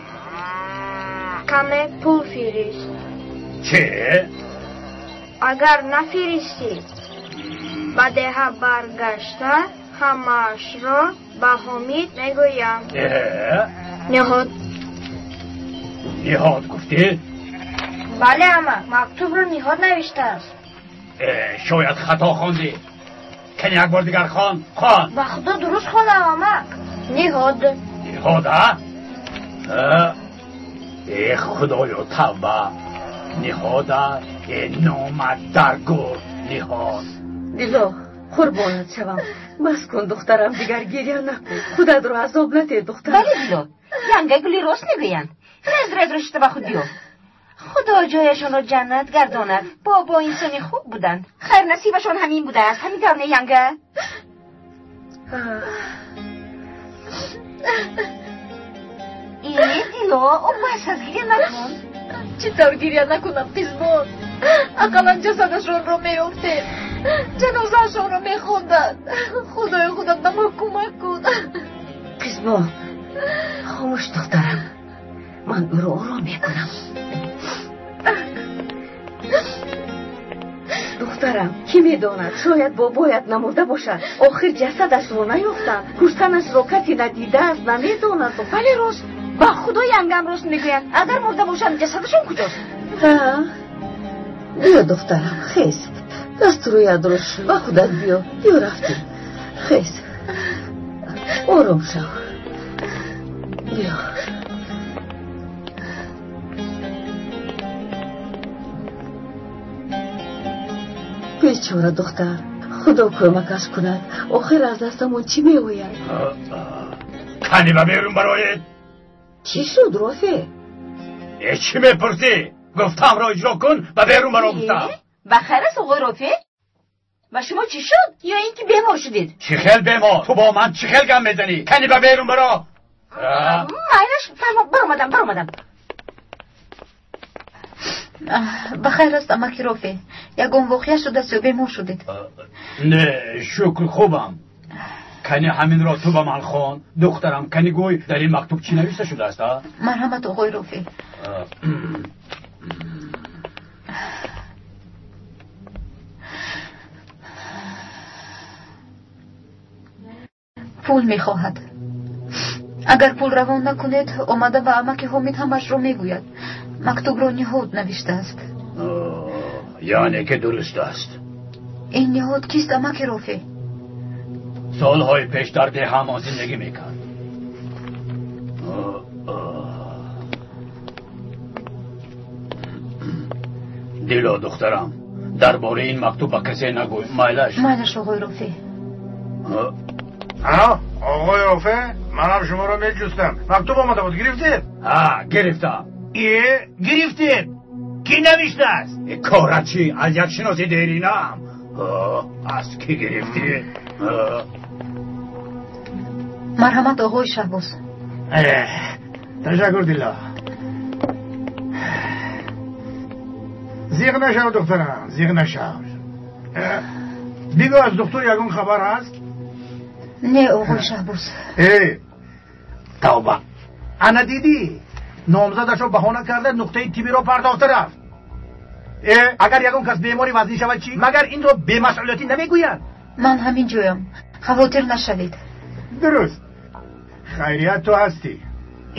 каме пул фирист. Чӣ? Агар нафиристӣ, ба деҳа баргашта ҳамаашро ба Ҳомид мегӯям. Ниҳод. Ниҳод гуфтӣ? Бале, ама, мактубро Ниҳод навиштааст. Шояд хато хондӣ. Кани як бор дигар хон, хон. Ба худо дуруст хондам, амак. Ниҳод. Ниҳод, а? Э худоё, тавба. Ниҳода, э номад дар гур, ниҳод. Дило, қурбонат шавам. Бас кун, духтарам, дигар гиря накун. Худатро азоб надеҳ, духтарам. Бале, Дило, янга гули рост мегӯянд. Рез резро шита ба худ биё. Худо ҷояшонро ҷаннат гардонад. Бобо инсони хуб буданд. Хайр насибашон ҳамин будааст. Ҳамин тавр не, янга? Э, Дило, о бас аст, гиря накун. Чӣ тавр гиря накунам, қизбон? Ақаллан ҷасадашонро меёфтем. Ҷанозаашонро мехонданд. Худои худат ба мо кӯмак кун. Қизбон, хомӯш духтарам. Ман ӯро ором мекунам. Духтарам, кӣ медонад, шояд бобоят намурда бошад. Охир ҷасадашро наёфтанд. Куштанашро касе надидааст, намедонад. Бале, рост. Ба худо янгам рост мегӯянд. Агар мурда бошанд, ҷасадашон куҷост? Биё, духтарам, хез. Дасту рӯятро шӯй, ба худат биё. Биё, рафтем. Хез. Ором шав. Биё. Бечора духтар, худо кӯмакаш кунад. Охир аз дастамон чӣ меояд? Кани ба берун бароед. Чӣ шуд, Рофе? Э, чӣ мепурсӣ? Гуфтамро иҷро кун, ба берун баро гуфтам. Ба хайр аст, оғои Рофе? Ба шумо чӣ шуд? Ё ин ки бемор шудед? Чӣ хел бемор? Ту бо ман чӣ хел гап мезанӣ? Кани ба берун баро. Майлаш, фармо, баромадам, баромадам. Ба хайр аст, амаки Рофе. Ягон воқеа шудааст ё бемор шудед? Не, шукр, хубам. Кани ҳаминро ту ба ман хон, духтарам. Кани гӯй, дар ин мактуб чӣ навишта шудааст, а? Марҳамат, оғои Рофе. Пул мехоҳад. Агар пул равон накунед, омада ба амаки Ҳомид ҳамашро мегӯяд. Мактубро Ниҳод навиштааст. Яъне ки дуруст аст. Ин Ниҳод кист, амаки Рофе? Солҳои пеш дар деҳамо зиндагӣ мекард. Дило, духтарам, дар бораи ин мактуб ба касе нагӯй. Майлаш. Майлаш, оғои Рофе. Оғои Рофе, манам шуморо меҷустам. Мактуб омада буд, гирифтед? Ҳа, гирифтам. Э, гирифтед? Кӣ навиштааст? Кора чӣ? Аз як шиноси деринам. Аз кӣ гирифтӣ? Марҳамат, оғои Шаҳбоз. Ташаккур, Дило. Зиқ нашав, духтарам, зиқ нашав. Бигӯ, аз духтур ягон хабар ҳаст? Не, оғои Шаҳбоз. Э, тавба. Ана дидӣ? Номзадашро баҳона карда нуқтаи тиббиро пардохта рафт. Э, агар ягон кас бемори вазнин шавад чӣ? Магар инро бемасъулиятӣ намегӯянд? Ман ҳамин ҷоям. Хавотир нашавед. Дуруст. Хайрият, ту ҳастӣ.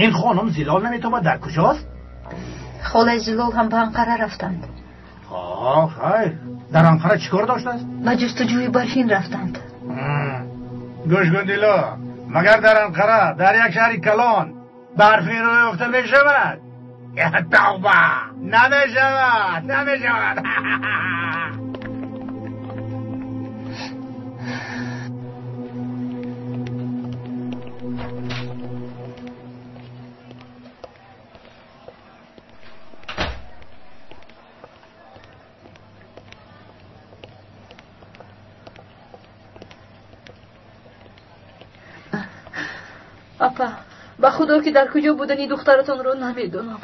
Ин хонум Зилол наметобад, дар куҷост? Холаи Зилол ҳам ба Анқара рафтанд. Хайр. Дар Анқара чӣ кор доштааст? Ба ҷустуҷӯи Барфин рафтанд. Гӯш кун, Дило, магар дар Анқара, дар як шаҳри калон, барфинро ёфта мешавад? Тавба! Намешавад, намешавад. Апа, ба худо ки дар куҷо будани духтаратонро намедонам.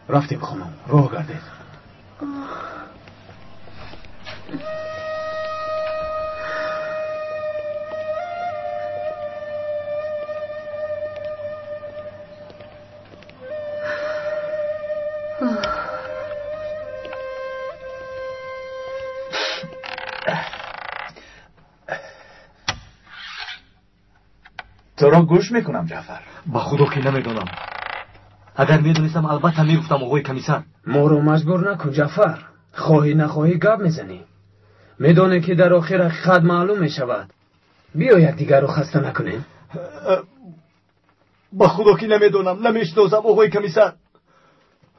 Рафтем, хонум, роҳ гардед. Туро гӯш мекунам, Ҷаъфар. Ба худо ки намедонам. Агар медонистам, албатта мегуфтам, оғои комиссар. Моро маҷбур накун, Ҷаъфар. Хоҳӣ нахоҳӣ гап мезанӣ. Медонем ки дар охир ҳақиқат маълум мешавад. Биё якдигарро хаста накунем. Ба худо ки намедонам, намешиносам, оғои комиссар.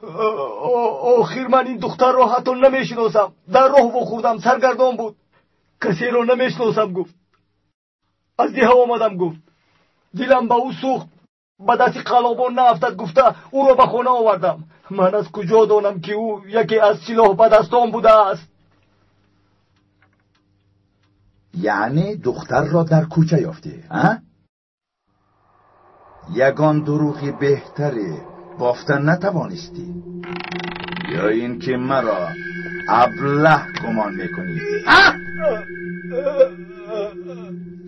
Охир ман ин духтарро ҳатто намешиносам. Дар роҳ вохӯрдам, саргардон буд. Касеро намешиносам гуфт. Аз деҳа омадам гуфт. Дилам ба ӯ сӯхт. Ба дасти қалобон наафтад гуфта ӯро ба хона овардам. Ман аз куҷо донам ки ӯ яке аз силоҳ ба дастон будааст? Яъне духтарро дар кӯча ёфтӣ, а? Ягон дурӯғи беҳтаре бофта натавонистӣ? Ё ин ки маро аблаҳ гумон мекунӣ?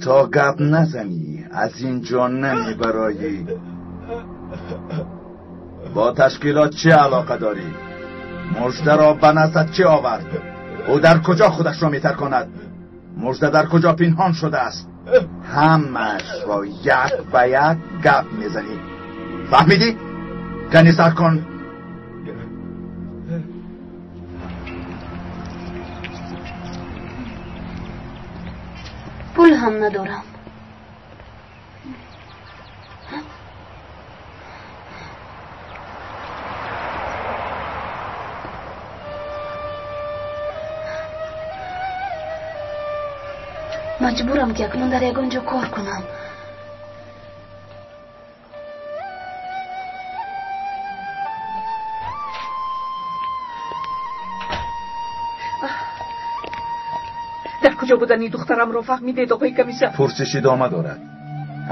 То гап назанӣ аз ин ҷо намебароӣ. Бо ташкилот чӣ алоқа дорӣ? Муждаро ба наздат чӣ овард? Ӯ дар куҷо худашро метарконад? Мужда дар куҷо пинҳон шудааст? Ҳамаашро як ба як гап мезанӣ. Фаҳмидӣ? Кани сар кун. Пул ҳам надорам. Маҷбурам ки акнун дар ягон ҷо кор кунам. Дар куҷо будани духтарамро фаҳмидед, оғои комиссар? Пурсиш идома дорад.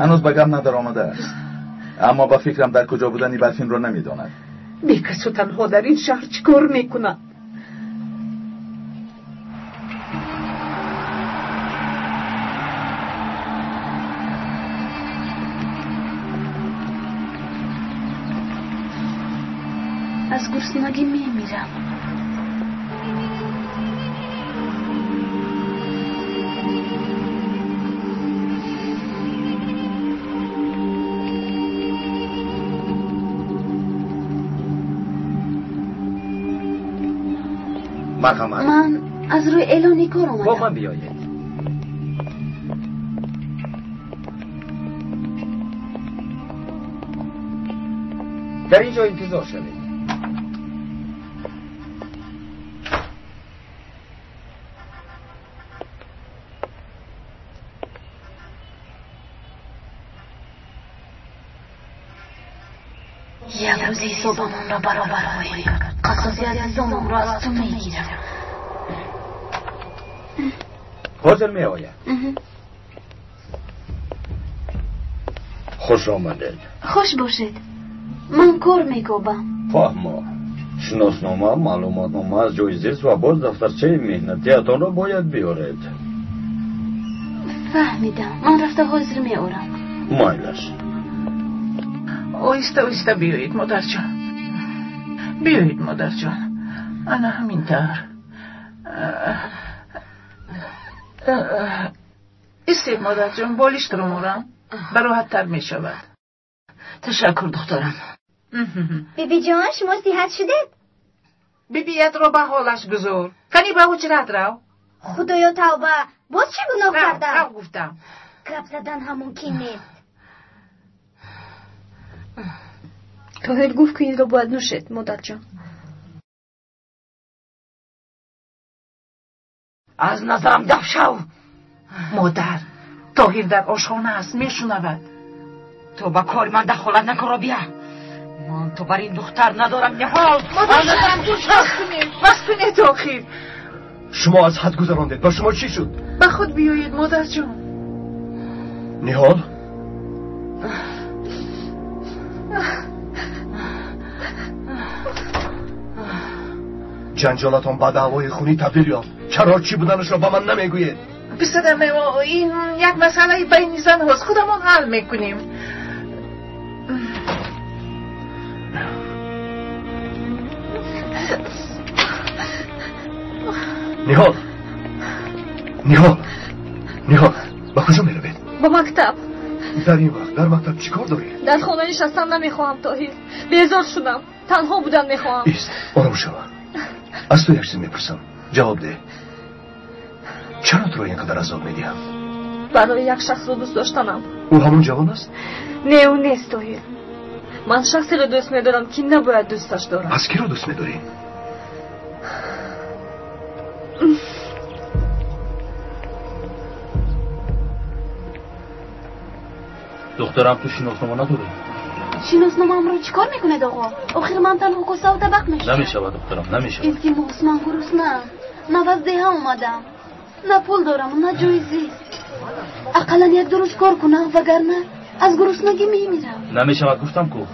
Ҳанӯз ба гап надаромадааст. Аммо ба фикрам дар куҷо будани Барфинро намедонад. Бекасу танҳо дар ин шаҳр чӣ кор мекунад? Аз гурснагӣ мемирам. Марҳамат. Ман аз рӯи эълони кор омадам. Бо ман биёед. Дар ин ҷо интизор шавед. Як рӯз ҳисобамонро баробар хоҳем кард. Қасоси азизонамро аз ту мегирам. Ҳозир меояд. Хуш омадед. Хуш бошед. Ман кор мекобам. Фаҳмо. Шиноснома, маълумотнома аз ҷои зист ва боз дафтарчаи меҳнатиатонро бояд биёред. Фаҳмидам. Ман рафта ҳозир меорам. Майлаш. Оҳиста оҳиста биёед, модарҷон. Биёед, модарҷон. Ана ҳамин тавр. Истед, модарҷон, болиштро морам. Бароҳаттар мешавад. Ташаккур, духтарам. Бибиҷон, шумо сиҳат шудед? Бибиятро ба ҳолаш гузор. Кани ба ҳуҷрат рав. Худоё тавба, боз чӣ гуноҳ кардам? Рав гуфтам. Гап задан ҳам мумкин нест. Тоҳир гуфт ки инро бояд нӯшед, модарҷон. Аз назарам даф шав. Модар, Тоҳир дар ошхона аст, мешунавад. Ту ба кори ман дахолат накун, Робия. Ман ту бар ин духтар надорам, Ниҳол. Аз назарам дур шав. Бас кунед, охир. Шумо аз ҳад гузарондед. Ба шумо чӣ шуд? Ба худ биёед, модарҷон. Ниҳол? Ҷанҷолатон ба даъвои хунӣ табдил ёфт. Чаро чӣ буданашро ба ман намегӯед? Писарам, ин як масъалаи байни занҳост. Худамон ҳал мекунем. Ниҳол, Ниҳол, Ниҳол, ба куҷо меравед? Ба мактаб. Дар ин вақт дар мактаб чӣ кор доред? Дар хона нишастан намехоҳам, Тоҳир. Безор шудам. Танҳо будан мехоҳам. Ист, ором шава. Аз ту як чиз мепурсам. Ҷавоб деҳ. Чаро туро ин қадар азоб медиҳам? Барои як шахсро дӯст доштанам. Ӯ ҳамон ҷавон аст? Не, ӯ нест, Тоҳир. Ман шахсеро дӯст медорам, ки набояд дӯсташ дорам. Пас киро дӯст медорӣ? Духтарам, ту шиноснома надорӣ? Шиносномаамро чӣ кор мекунед, оғо? Охир ман танҳо косаву табақ мешавам. Намешавад, духтарам, намешавад. Илтимос, ман гуруснаам. Нав аз деҳа омадам. На пул дорам, на ҷои зист. Ақаллан як ду рӯз кор кунам, вагарна аз гуруснагӣ мемирам. Намешавад, гуфтам ку.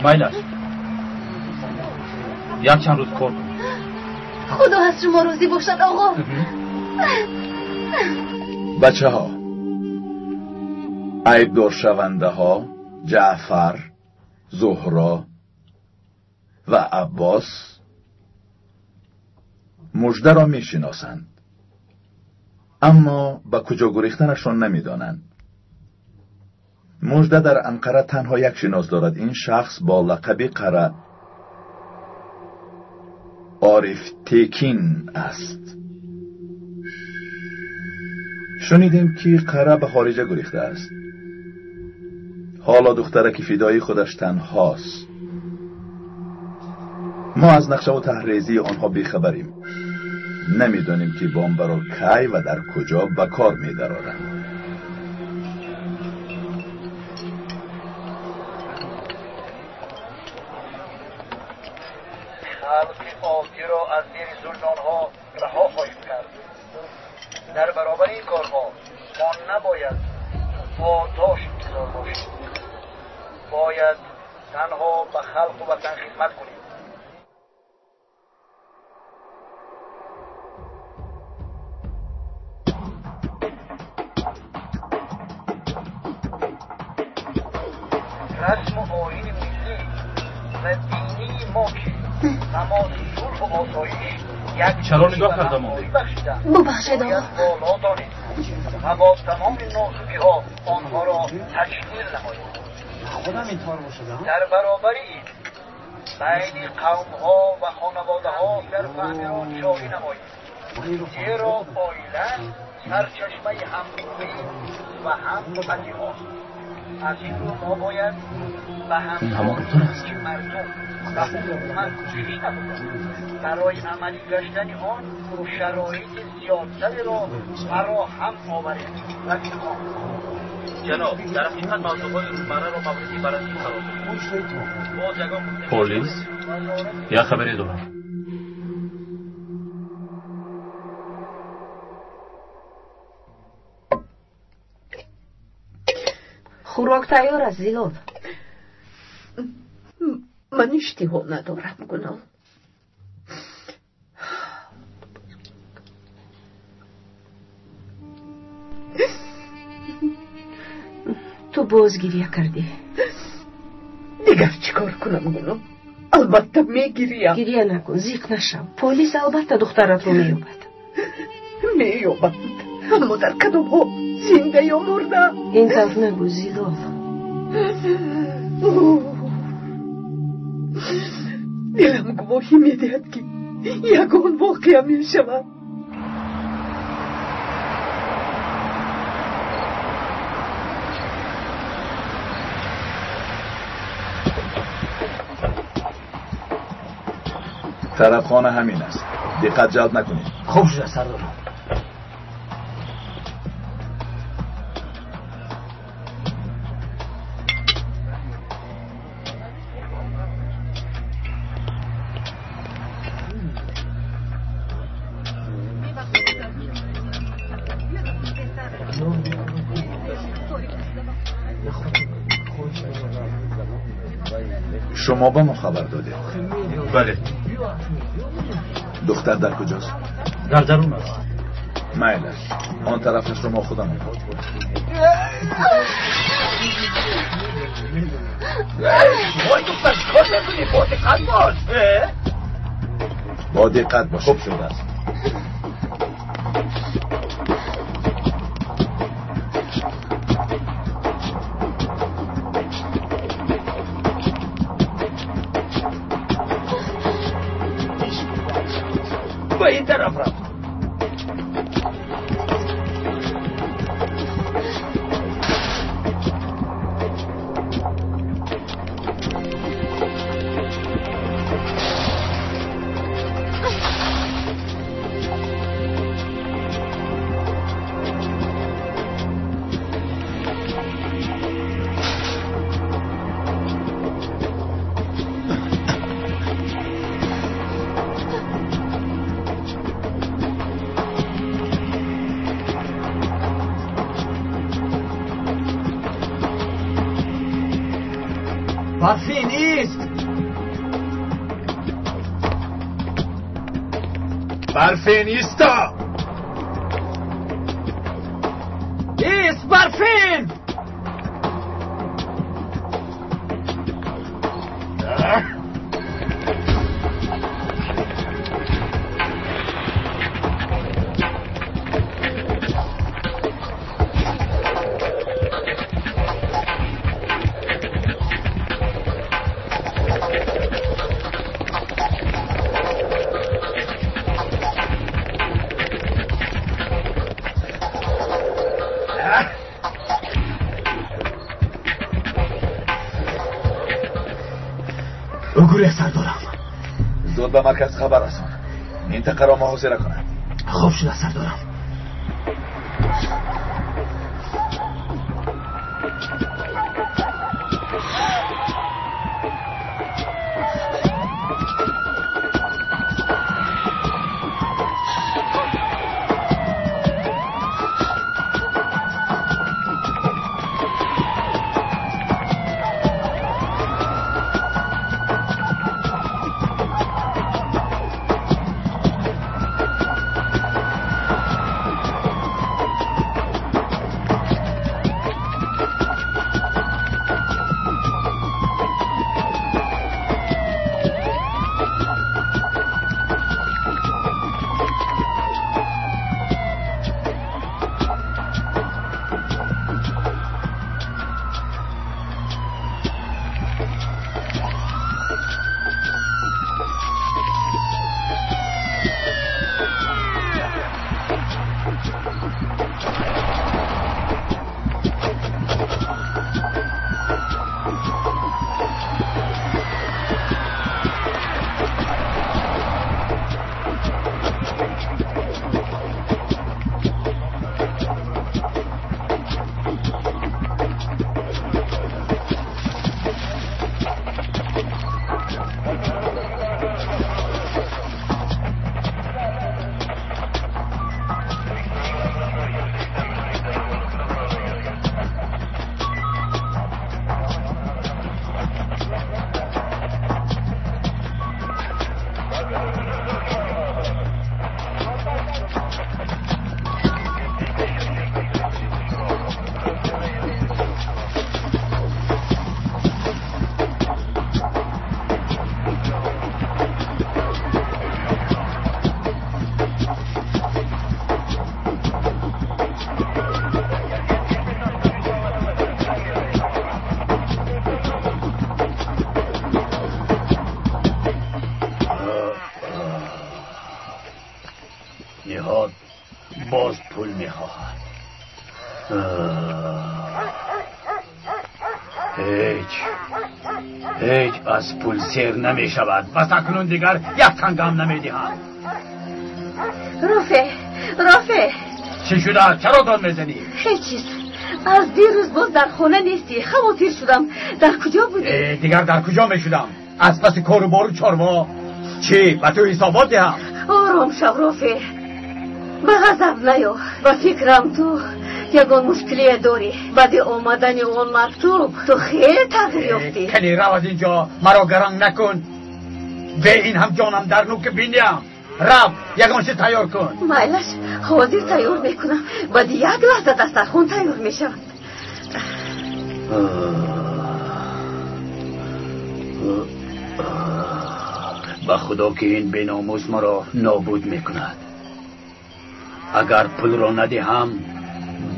Майлаш, якчанд рӯз кор кун. Худо аз шумо розӣ бошад, оғо. Бачаҳо, айбдоршавандаҳо Ҷаъфар, Зуҳро ва Аббос муждаро мешиносанд, аммо ба куҷо гурехтанашон намедонанд. Мужда дар Анқара танҳо як шинос дорад. Ин шахс бо лақаби Қара Ориф Текин аст. Шунидем, ки Қара ба хориҷа гурехтааст. Ҳоло духтараки фидои худаш танҳост. Мо аз нақшаву таҳрезии онҳо бехабарем. Намедонем, ки бомбаро кай ва дар куҷо ба кор медароранд. Халқи оддиро аз зери зулми онҳо раҳо хоҳем кард. Дар баробари ин корҳо мо набояд водош интизор бошем. Бояд танҳо ба халқу ватан хидмат кунем. Расму оини миллӣ ва динии мо, ки тамоми сулҳу осоиш як Чаро нигоҳ карда мондед? Бубахшед, оғо. Боло донем ва бо тамоми нозукиҳо онҳоро таҷлил намоем. Дар баробари ин байни қавмҳо ва хонаводаҳо дар фаҳмиро ҷорӣ намоем, зеро оила сарчашмаи ҳамрӯӣ ва ҳампазиҳост. Аз ин рӯ мо бояд ба ҳамки мардум ва ҳукумат кӯшиш намоем, барои амалӣ гаштани он шароити зиёдтареро фароҳам оварем. Рафиқон, Ҷаноб, дар ҳақиқат мавзӯъҳои рӯзмарраро мавриди баррасӣ қарор додем. Боз ягон полис як хабаре дорам. Хӯрок тайёр аст, Зилол. Ман иштиҳо надорам, Гунол. Ту боз гиря кардӣ. Дигар чӣ кор кунам, Гунол? Албатта мегирям. Гиря накун, зиқ нашав. Полис албатта духтаратро меёбад. Меёбад, аммо дар кадом ҳол? Зинда ё мурда? Ин тавр нагӯ, Зилол. Дилам гувоҳӣ медиҳад, ки ягон воқеа мешавад. Тарафхона ҳамин аст. Диққат ҷалб накунед. Хуб шуда, сардор. Шумо ба мо хабар додед? Бале. Духтар дар куҷост? Дар дарун аст. Майлаш, он тарафашро мо худамон. Вой, духтар, чӣ кор мекунӣ? Бо диққат бош. Бо диққат бош. Хуб шудааст. Ба ин тараф рафт. Барфин ист! Барфин исто! Ист, Барфин! زود به مرکز خبر رسان. منطقه را محاصره کنند. خوب شده سردارم. باز پول میخواهد. هیچ از پول سیر نمی شود. بس اکنون دیگر یک تنگم نمی دهم. رافع چی شده؟ چرا داد میزنی؟ هیچ چیز. از دیروز باز در خانه نیستی. خواطر شدم. در کجا بودی؟ دیگر در کجا می شدم؟ از پس کار و بار و چاروا. چی؟ به تو حسابات دهم؟ آرام شو رافع، به غضب نیا. به فکرم تو یگان مشکلی داری. بعد آمدن اون مکتوب تو خیلی تغییر یافتی. کلی رو از اینجا، مرا گران نکن. به این هم جانم در نوک بینیم. رب یگان چیز تیار کن. مایلش حاضر تیار میکنم. بعد یک لحظه دسترخوان تیار میشود. به خدا که این بیناموس مرا نابود میکند. اگر پول را ندهم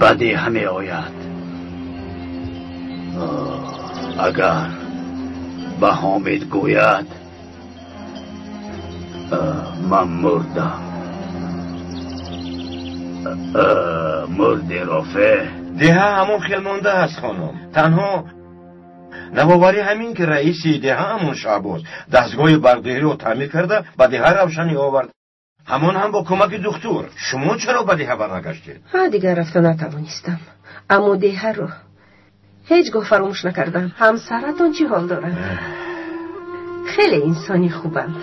بدی همه آید. اگر به حامد گوید من مردم. Мурди Рофеъ. Деҳа ҳамон хел монда аст, хонум. Танҳо навоварӣ ҳамин ки раиси деҳа ҳамон Шаҳбоз дастгоҳи барқдиҳиро таъмир карда ба деҳа равшанӣ овард. Ҳамон ҳам бо кӯмаки духтур. Шумо чаро ба деҳа барнагаштед? Дигар рафта натавонистам. Аммо деҳаро ҳеҷ гоҳ фаромӯш накардам. Ҳамсаратон чӣ ҳол дорад? Хеле инсони хубанд.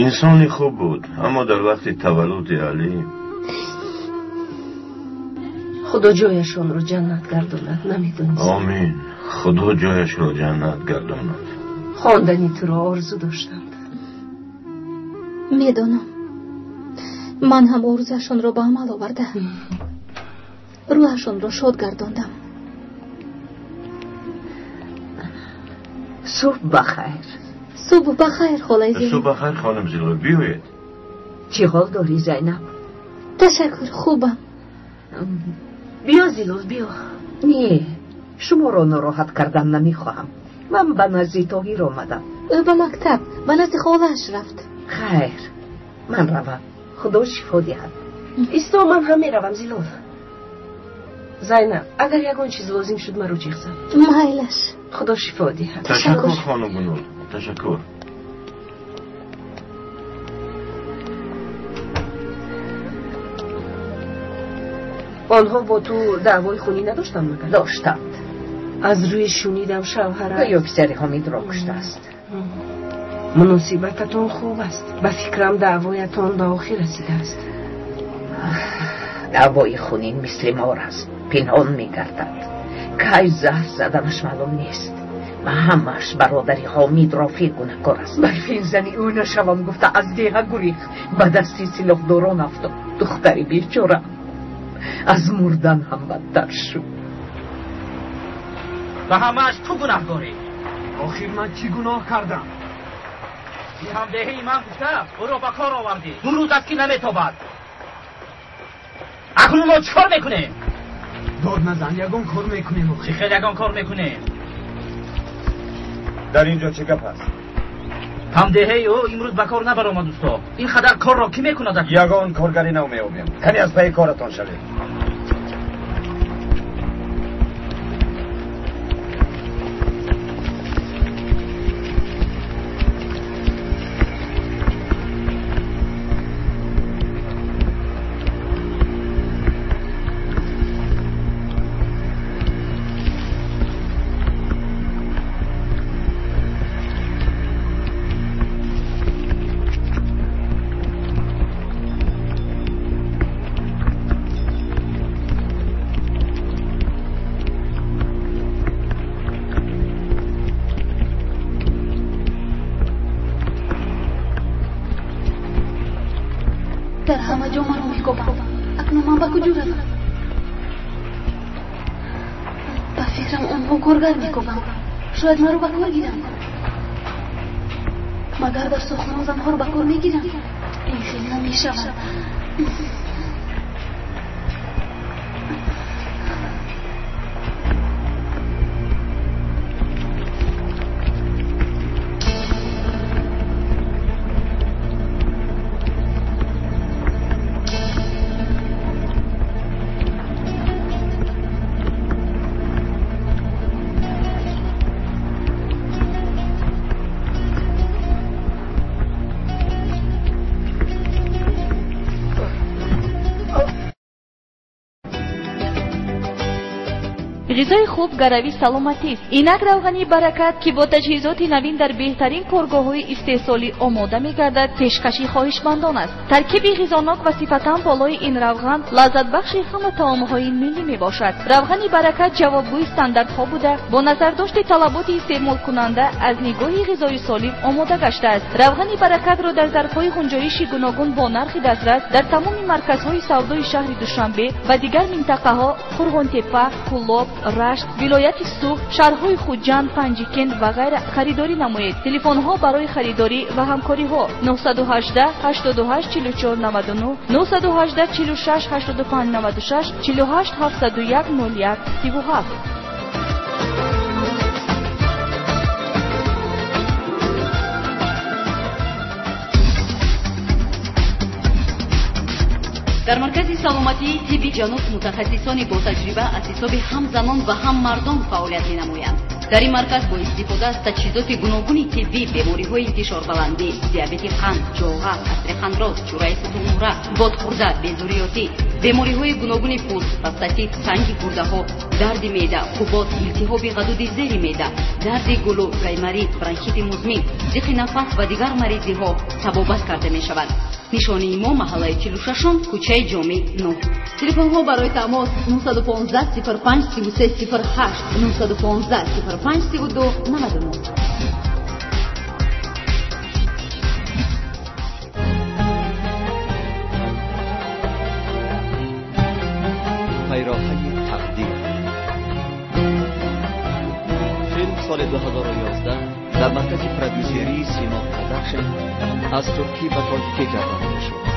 Инсони хуб буд, аммо дар вақти таваллуди Алӣ Худо ҷояшонро ҷаннат гардонад, намедонистам. Омин. Худо ҷояшро ҷаннат гардонад. Хондани туро орзу доштанд. Медонам. Ман ҳам орзуашонро ба амал оварда, рӯҳашонро шод гардондам. Субҳ бахайр. Субҳ бахайр, холаи Зилол. Субҳ бахайр, хонум Зилол. Биёед. Чӣ ҳол дорӣ, Зайнаб? Ташаккур, хубам. Биё, Зилол, биё. Не, шуморо нороҳат кардан намехоҳам. Ман ба назди Тоҳир омадам. Ӯ ба мактаб, ба назди холааш рафт. Хайр, ман равам. Худо шифо диҳад. Исто, ман ҳам меравам, Зилол. Зайнаб, агар ягон чиз лозим шуд, маро ҷиғ зан. Майлаш. Худо шифо диҳад. Ташаккур, хонум Гулнур. Ташаккур. Онҳо бо ту даъвои хунӣ надоштанд магар? Доштанд. Аз рӯи шунидам шавҳарат ё писари Ҳомидро куштааст. Муносибататон хуб аст. Ба фикрам даъвоятон ба охир расидааст. Даъвои хунин мисли мор аст, пинҳон мегардад. Кай заҳр заданаш маълум нест. Ва ҳамааш бародари Ҳомид Рофеъ гунаҳкор аст. Барфин зани ӯ нашавам гуфта аз деҳа гурехт, ба дасти силоҳдорон афтод. Духтари бечора аз мурдан ҳам бадтар шуд. Ба ҳамааш ту гунаҳкорӣ. Охир ман чӣ гуноҳ кардам? Ҳамдеҳии ман гуфта ӯро ба кор овардӣ. Ду рӯз аст ки наметобад. Акнун мо чӣ кор мекунем? Дод назан, ягон кор мекунем. Чӣ хел ягон кор мекунем? Дар инҷо чӣ гап аст? Ҳамдеҳаи ӯ имрӯз ба кор набаромад, усто. Ин қадар корро кӣ мекунад? Ягон коргари нав меёбем. Кани аз пайи коратон шавед. Дар ҳама ҷо маро мекобанд. Акнун ман ба куҷо равам? Ба фикрам онҳо коргар мекобанд. Шояд маро ба кор гиранд. Магар дар сохтмон занҳоро ба кор мегиранд? Ин хел намешавад. Ғизои хуб гарави саломатист. Инак равғани баракат, ки бо таҷҳизоти навин дар беҳтарин коргоҳҳои истеҳсолӣ омода мегардад, пешкаши хоҳишмандон аст. Таркиби ғизонок ва сифатан болои ин равған лаззатбахши ҳама таомҳои миллӣ мебошад. Равғани баракат ҷавобгӯи стандартҳо буда, бо назардошти талаботи истеъмолкунанда аз нигоҳи ғизои солим омода гаштааст. Равғани баракатро дар зарфҳои ғунҷоиши гуногун бо нархи дастрас дар тамоми марказҳои савдои шаҳри Душанбе ва дигар минтақаҳо Қурғонтеппа, Кӯлоб, Рашт, вилояти Суғд, шаҳрҳои Хуҷанд, Панҷикент ва ғайра харидорӣ намоед. Телефонҳо барои харидорӣ ва ҳамкориҳо 918 88 44 99, 918 46 85 96, 48 701 01 37. Дар маркази саломатии тибби ҷануб мутахассисони ботаҷриба аз ҳисоби ҳам занон ва ҳам мардон фаъолият менамоянд. Дар ин марказ бо истифода аз таҷҳизоти гуногуни тиббӣ бемориҳои интишорбаландӣ, диабети қанд, ҷоға, остеохондроз, чӯраи сутунмӯҳра, бодхӯрда, безурётӣ, бемориҳои гуногуни пӯст, простатит, санги гурдаҳо, дарди меъда, қубод, илтиҳоби ғадуди зери меъда, дарди гулӯ, гайморит, бронхити музмин, зиқи нафас ва дигар маризиҳо табобат карда мешавад. Нишонии мо маҳаллаи 46, кӯчаи Ҷомӣ 9. Телефонҳо барои тамос 915 05 33 08, 915 05 32 99. Пайроҳаи тақдир. Филм соли 2011 дар маркази продюсерии Сино Продакшн аз туркӣ ба тоҷикӣ гардонида шуд.